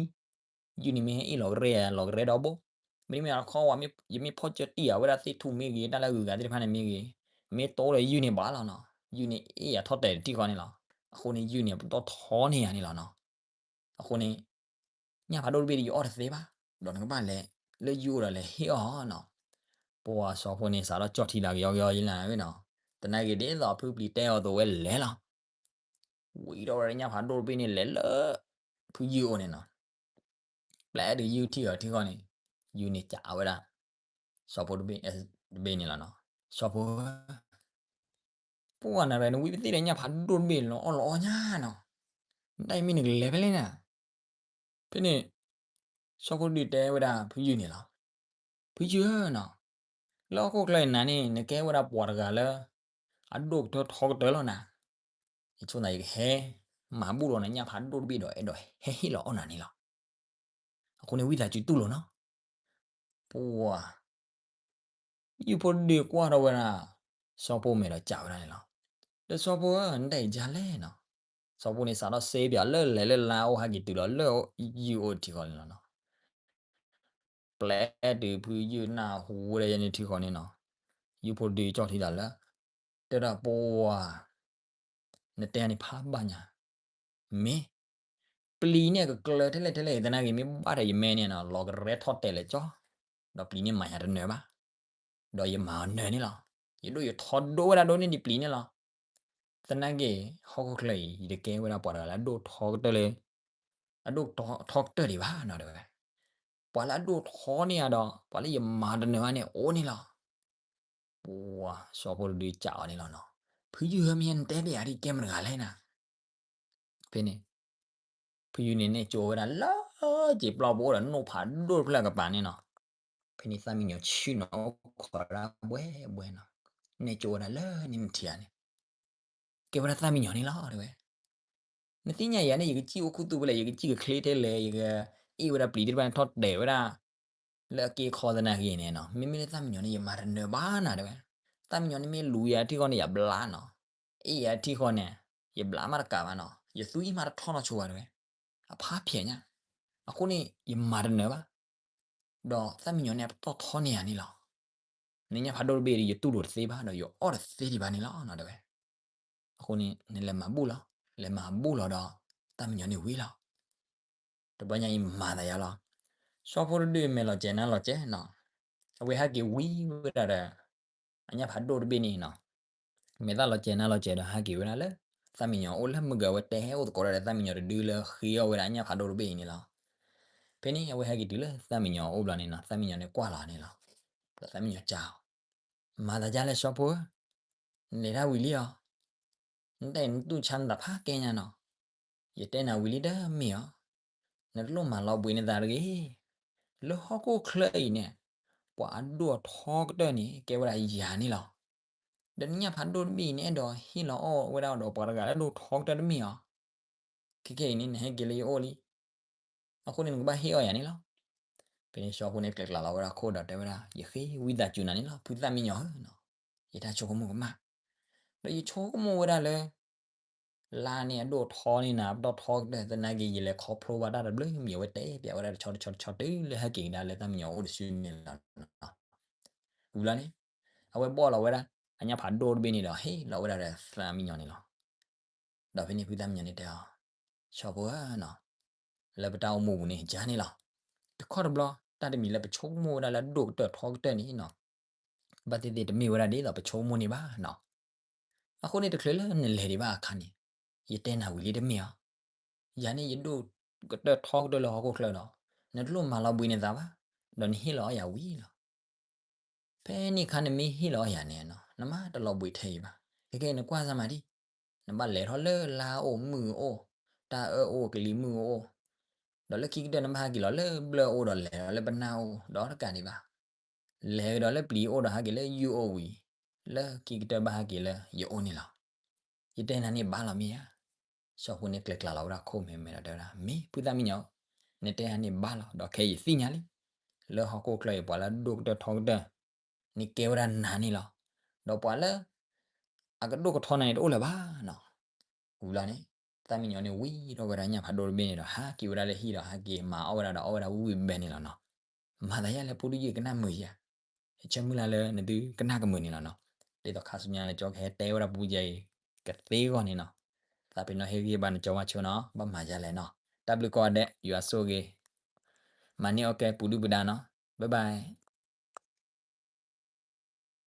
ယုၢ်န့ၣ်မ့ၢ်ဟဲအ့ၣ်လီၤကရဲ လီၤကရဲဒီဘိ, မ့တမ့ၢ်အခီဝဲ ယမ့ၢ်ဖီၣ်ကၢတံၢ်အဝဲဒၣ်သ့ၣ်ထူၣ်မ့ၢ်ဂ့ၤ တၢ်လၢအဂုၤအဂၤသ့ၣ်တဖၣ်န့ၣ်မ့ၢ်ဂ့ၤ, မ့ၢ်တိဒီးယုၢ်န့ၣ်ဘၣ်လီၤနီၤ. ယုၢ်န့ၣ်အ့ၣ်ယၤထီၣ်တဲာ်တထံၣ်ဃီန့ၣ်လီၤ. အဃိန့ၣ် ယုၢ်န့ၣ်ပတီၢ်ထီန့ၢ်ယၤန့ၣ်လီၤနီၤ. အဃိန့ၣ် ညၣ်ဖးဒိၣ်တဘ့ၣ်ဒီးယအီၣ်တသ့ဘၣ်, ဒီးနကဘၣ်လဲၤလၢယုၢ်အိၣ်ဒီးလဲၤဟ့ၣ်အီၣ်နီၤ. ပှၤစီၤဖိန့ၣ်စးထီၣ်ကၠီၣ်ထံလၢကယီကယီယလၢနီၤ, သနာ်က့ဒ်သိးဖုပျံၤတဲအီၤအသိးဝဲလဲၤလီၤ. ဝံၤဒီးဝဲဒၣ်ညၣ်ဖးဒိၣ်တဘ့ၣ်န့ၣ်လဲၤလၢ ဖုယုၢ်အိၣ်န့ၣ်နီၤ. ပျဲတုၤယုၢ်ထံၣ်အီၤထံဃီန့ၣ်, ယုၢ်န့ၣ်ကးဝဲဒၣ် စီၤဖိတဘ့ၣ်, တဘ့ၣ်န့ၣ်လီၤနီၤ. စီၤဖိဧၢ, ပှၤနၤရဲ နဝံပသ့ၣ်ဒီးညၣ်ဖးဒိၣ်တဘ့ၣ်လီၤအီၣ်လီၤအီၣ်ညါနီၤ, နတၢ်အံၤမ့ၢ်နကလဲၤဖဲလဲၣ်နၤ. ဖဲန့ၣ် စီၤဖိတဒုးတဲဝဲဒၣ်ဖုယုၢ်န့ၣ်လီၤ. ဖုယုၢ်ဧၢနီၤ, လၢဟီၣ်ခိၣ်ချၢအံၤနၤန့ၣ် နကဲဝဲဒၣ်ပှၤတဂၤလၢ အဒိၣ်ကတၢၢ်ထီကတၢၢ်လီၤနၤ. ယဆိသးယကဟဲ မၤဘူၣ်ဒီးနညၣ်ဖးဒိၣ်တဘ့ၣ်ဒီး အဲၣ်ဒိးဟဲဟ့ၣ်လီၤအီၣ်နၤန့ၣ်လီၤ. အဃိန့ၣ်ဝံသးစူၤတူၢ်လိာ်နီၤ. ပှၤ ယုၢ်ဖိတဒုးကွၢ်ထီၣ်ဝဲဒၣ် စီၤဖိမဲာ်ဒီးစံးဝဲဒၣ်န့ၣ်လီၤ. ဒီးစီၤဖိဧၢ နတၢ်အံၤကလဲၣ်နီၤ. စီၤဖိန့ၣ်စးထီၣ်စ့ပၠးလၢလဲၤလၢလါအိၣ်ဟဲက့ၤတုၤလီၤလၢယုၢ်အိၣ်ထံဃီန့ၣ်လီၤနီၤ. ပျဲတုၤဖုယုၢ်နၢ်ဟူဝဲဒၣ်ယဲန့ၣ်ထံဃီန့ၣ်နီၤ, ယုၢ်ဖိတဒုးကၠီၣ်ထံလီၤလၢ တဲဒၣ်ပှၤ နတဲန့ၣ်ဖးဘၣ်ညါ, မ့ၢ် ပျံၤန့ၣ်ကကျၢၤထဲလဲၣ်ထဲလဲၣ် သနာ်က့မ့ၢ်ဘၣ်ဒီးယမဲန့ၣ်နီၤ လီၤကရဲထီၣ်တဲာ်လဲၤကၠီ, ဒီးပျံၤန့ၣ်မၤယၤတနၢၤဘၣ်, ဒီးယမၤအီၤနၢၤန့ၣ်လီၤ. ယဒိၣ်ယထီဒိၣ်ဝဲဒၣ်ဒိၣ်န့ၢ်ဒံးပျံၤန့ၣ်လီၤ. သနာ်က့ ဟီၣ်ခိၣ်ချၢအံၤ ယတကဲဝဲဒၣ်ပှၤတဂၤလၢအဒိၣ်ထီကတၢၢ်လၢ အဒိၣ်ထီကတၢၢ်ဒံးဘၣ်နီၤ တဲဝဲ. ပှၤလၢအဒိၣ်ထီန့ၢ်ယၤဒီး ပှၤလၢယမၤတနၢၤဘၣ်န့ၣ်အိၣ်န့ၣ်လီၤ. ပှၤစီၤဖိတဒုးစံးအီၤန့ၣ်လီၤနီၤ, ဖုယုၢ်ဧၢ မ့ၢ်နတဲပယၤဒ်ကဲမတဂၤလဲၣ်နၤ. ဖဲန့ၣ် ဖုယုၢ်န့ၣ်နဲၣ်ကၠိဝဲဒၣ်လၢ စံာ်ပျီပူၤအိၣ်ဒီးနိၣ်ဖးဒိၣ်တဖျၢၣ်ကပၤန့ၣ်နီၤ. ဖဲန့ၣ်သၣ်မံယီၤဆ့ၣ်နီၤအိၣ်ခိးဒၣ်ဘှဲဘှဲနီၤ, နဲၣ်ကၠိဝဲဒၣ်လၢန့ၣ်နထံၣ်ဧါန့ၣ် ကဲဝဲဒၣ်သၣ်မံယီၤန့ၣ်လီၤ တဲဝဲ. နသ့ၣ်ညါယၤန့ၣ် ယကစံၣ်အိၣ်ခူသူၣ်ဖဲလဲၣ်, ယကစံၣ်ကချ့ထဲလဲၣ်, ယကအ့ၣ်ဝဲဒၣ်ပျံၤသ့ၣ်တဖၣ်န့ၣ်ထီၣ်တဲာ်ဝဲဒၣ် လၢအက့အခီသနာ်က့န့ၣ်နီၤ, မ့မ့ၢ်လၢသၣ်မံယီၤန့ၣ် ယမၤတနၢၤဘၣ်နၤ တဲဝဲ. သၣ်မံယီၤန့ၣ်မ့ၢ်လူၤယၤထံဃီန့ၣ် ယဘျါနီၤ, အ့ၣ်ယၤထံဃီန့ၣ် ယဘျါမးတကးဘၣ်နီၤ, ယသူအံၤမးတထီၣ်နီၢ်ဆိဘၣ် တဲဝဲ. အဖးဖျဲးညါ, အဃိန့ၣ် ယမၤတနၢၤဘၣ်. ဒီးသၣ်မံယီၤန့ၣ် အပတီၢ်ထီန့ၢ်ယၤန့ၣ်လီၤ. နညၣ်ဖးဒိၣ်တဘ့ၣ်ဒီး ယတူၢ်လိာ်တသ့ဘၣ် ဒီးယအီၣ်တသ့ဒံးဘၣ်န့ၣ်လီၤနီၤ တဲဝဲ. အဃိန့ၣ် နလဲၤမၤဘူၣ်လီၤ, လဲၤမၤဘူၣ်လီၤဒီး သၣ်မံယီၤန့ၣ်ဝံၤလီၤ. တဘျီညါအံၤမၤသးယါလီၤ. စီၤဖိတဒုးမဲာ်လီၤစဲးနါလီၤစဲးနီၤ, အဝဲဟဲက့ၤဝံဝဲဒၣ်ဒီး အညၣ်ဖးဒိၣ်တဘ့ၣ်န့ၣ်နီၤ, မဲာ်သၣ်လီၤစဲးနါလီၤစဲးဒီးဟဲက့ၤဝဲဒၣ်လၢ သၣ်မံယီၤအိၣ်လၢမုၢ်ကဝဲတဲဟဲအိၣ်သကိးဒီး သၣ်မံယီၤတဒုလၢဃ့အီၣ်ဝဲဒၣ်အညၣ်ဖးဒိၣ်တဘ့ၣ်အံၤန့ၣ်လီၤ. ဖဲန့ၣ် အဝဲဟဲက့ၤတုၤလၢသၣ်မံယီၤအိၣ်ဘျီန့ၣ်နီၤ, သၣ်မံယီၤန့ၣ်ကွၢ်လီၤန့ၣ်လီၤ. ဒီးသၣ်မံယီၤစံးအီၤ, မၤသးဒ်လဲၣ်စီၤဖိဧၢ, နလဲၤတၢ်ဝံၤလံဧါ. နတဲနတူၢ်ဆါနသးဖးကဲညါနီၤ, ယတဲနၤဝံၤလံတမ့ၢ်ဧါ. နတလိၣ်မၤလီၤဘှံးနသးတဂ့ၤ. လၢဟီၣ်ခိၣ်ချၢအံၤန့ၣ် ပှၤအဒိၣ်အထီကတၢၢ်န့ၣ် ကဲဝဲဒၣ်ယၤန့ၣ်လီၤ. ဒီးနညၣ်ဖးဒိၣ်တဘ့ၣ်အံၤ နအဲၣ်ဒိးဟ့ၣ်လီၤအီၣ်ဝဲဒၣ်ဒီးပှၤတဂၤလၢအဒိၣ်ထီကတၢၢ်တမ့ၢ်ဧါ. ခဲကနံၣ်အံၤန့ၣ် နဟဲက့ၤလၢယအိၣ်လံ. အဃိန့ၣ် နကဘၣ်ဟ့ၣ်အီၣ်ယၤန့ၣ်လီၤ. ဖဲန့ၣ်စီၤဖိန့ၣ်ကျဲးကျးလီၤဝဲဒၣ်ခိၣ်ဒီးတဲဝဲဒၣ်, ယဃ့ဝံသးစူၤနၤန့ၣ်လီၤ ဖုသၣ်မံယီၤဧၢနီၤ, ယတၢ်ဆိကမိၣ်ကမၣ်, ဒီးယဆိကမိၣ်ဝဲဒၣ်လၢ ပျၢ်န့ၢ်အဒိၣ်ထီန့ၢ်နၤ ပတီၢ်ထီကတၢၢ် သနာ်က့ ယလဲၤခီဖျိဘၣ်တၢ်တဘျုးမံၤ အဝဲတဲပျးဝဲဒၣ်တဆီတဆီတဆီတုၤလၢဟဲက့ၤကဒါလၢသၣ်မံညီၤအိၣ်တစုန့ၣ်လီၤ. ဝံၤလီၤန့ၣ် အဝဲဘီၣ်လီၤဝဲဒၣ် အညၣ်ဖးဒိၣ်တဘ့ၣ်န့ၣ်ဒီး ဟ့ၣ်လီၤဝဲဒၣ်ဒီးသၣ်မံညီၤန့ၣ်လီၤ. ဒီးဖဲန့ၣ်ဖုသၣ်မံညီၤန့ၣ်တဲအီၤ, ဆီဖိဧၢနီၤ, လၢပတၢ်အိၣ်မူပူၤန့ၣ်ယါန့ၣ်လီၤ. တခီတဘျီ တၢ်တမံၤလၢပဆိကမိၣ်ဝဲဒၣ်လၢအဒိၣ်ကတၢၢ်ထီကတၢၢ်န့ၣ်နီၤ, ဘၣ်သ့ၣ်သ့ၣ်တမ့ၢ်ဝဲဒၣ်ဒ်သိးပဆိကမိၣ်န့ၣ်ဘၣ်နီၤ. အဃိန့ၣ်တချုးလၢနလဲၤဒံးဘၣ်အခါန့ၣ်, ယတဲနၤဝံၤလံတမ့ၢ်ဧါ. ယၤန့ၣ်ယဒိၣ်ကတၢၢ်ထီကတၢၢ်လၢဟီၣ်ခိၣ်ချၢဒီး, နတလိၣ်မၤလီၤဘှံးနသးဘၣ်, ဒီးနဟ့ၣ်လီၤအီၣ်ယၤဝံၤလီၤ. ဖဲန့ၣ်အခါနမ့ၢ်ဟ့ၣ်လီၤအီၣ်ယၤန့ၣ်နီၤ, နမ့ၢ်တလီၤဘှံးထဲအံၤဘၣ်. ခဲကဲအံၤနကွၢ်စၢ်မၤဒံး, နဘၣ်လဲၤထီၣ်လၢလါအိၣ်မုၢ်အိၣ်, တၢ်အၢအိၣ်ကလံၤမုၢ်အိၣ်, ဒီးလၢခံကတၢၢ်နဘၣ်ဟဲက့ၤလီၤလၢဘျၢၣ်အိၣ်ဒီးလဲၤဒီးလၢပနၢ်အိၣ်ဒီးတကးဒံးဘၣ်. လဲၤကဒီးလၢပျံၤအိၣ်ဒီးဟဲက့ၤလၢယုၢ်အိၣ်ဝံၤ, လၢခံကတၢၢ်ဘၣ်ဟဲက့ၤလၢယအိၣ်န့ၣ်လီၤ. ယတဲနၤန့ၣ်ဘၣ်လီၤမ့ၢ်ဧါ. ဆီဖိန့ၣ်ကျဲၤကျါလီၤဝဲဒၣ်ခိၣ်မဲာ်မဲာ်ဒီးတဲဝဲဒၣ် မ့ၢ်ဖုသၣ်မံညီၤ, နတဲဟါန့ၣ်ဘၣ်လီၤ, ဒီးခဲအံၤယသ့ၣ်ညါလံ, လၢဟီၣ်ခိၣ်ချၢအံၤပှၤလၢအဒိၣ်ကတၢၢ်ထီကတၢၢ်, န့ၣ်ကဲဝဲဒၣ်နၤန့ၣ်လီၤ. ဒီးပှၤလၢ အကဒိၣ်ကထီနၤန့ၣ်တအိၣ်လၢၤဘၣ်နီၤ. ဝံၤလီၤန့ၣ် သၣ်မံညီၤန့ၣ်ဝံၤထီၣ်ဝဲဒၣ်ညၣ်ဖးဒိၣ်တဘ့ၣ်န့ၣ်ဒီး ဟးက့ၤဝဲဒၣ်လၢဟံၣ်ဒီး ဟးက့ၤမၤအီၣ်ဝဲဒၣ်ဒီးအီၣ်ဝဲဒၣ်ဝံၣ်ဝံၣ်ဘဲန့ၣ်လီၤနီၤ. မၤသးယါလဲၣ် ပူတယုၢ်ကနၣ်မုာ်ယၤ, ယဆၢမုၢ်လၢ်လၢနသုကနၣ်ကမုာ်န့ၣ်လီၤနီၤ. ဒ်သိးခါဆူညါလၢကၠီကဟဲတဲဝဲဒၣ်ပူယၤအံၤ ကသ့ဂီၢ်န့ၣ်နီၤ. သးပ့ၤနီၣ်ဟ့ၣ်ဂံၢ်ဘါနကၠီဝါဆိနီၤ, ဘၣ်မၤယါလဲၣ်နီၤ. တၢ်ဘျုးကိးဂၤဒဲး ယွၤဆိၣ်ဂ့ၤ, မၤန့ၢ်အီၣ်ကဲပူၤဒုၣ်ပူၤဒါနီၤ. Bye bye.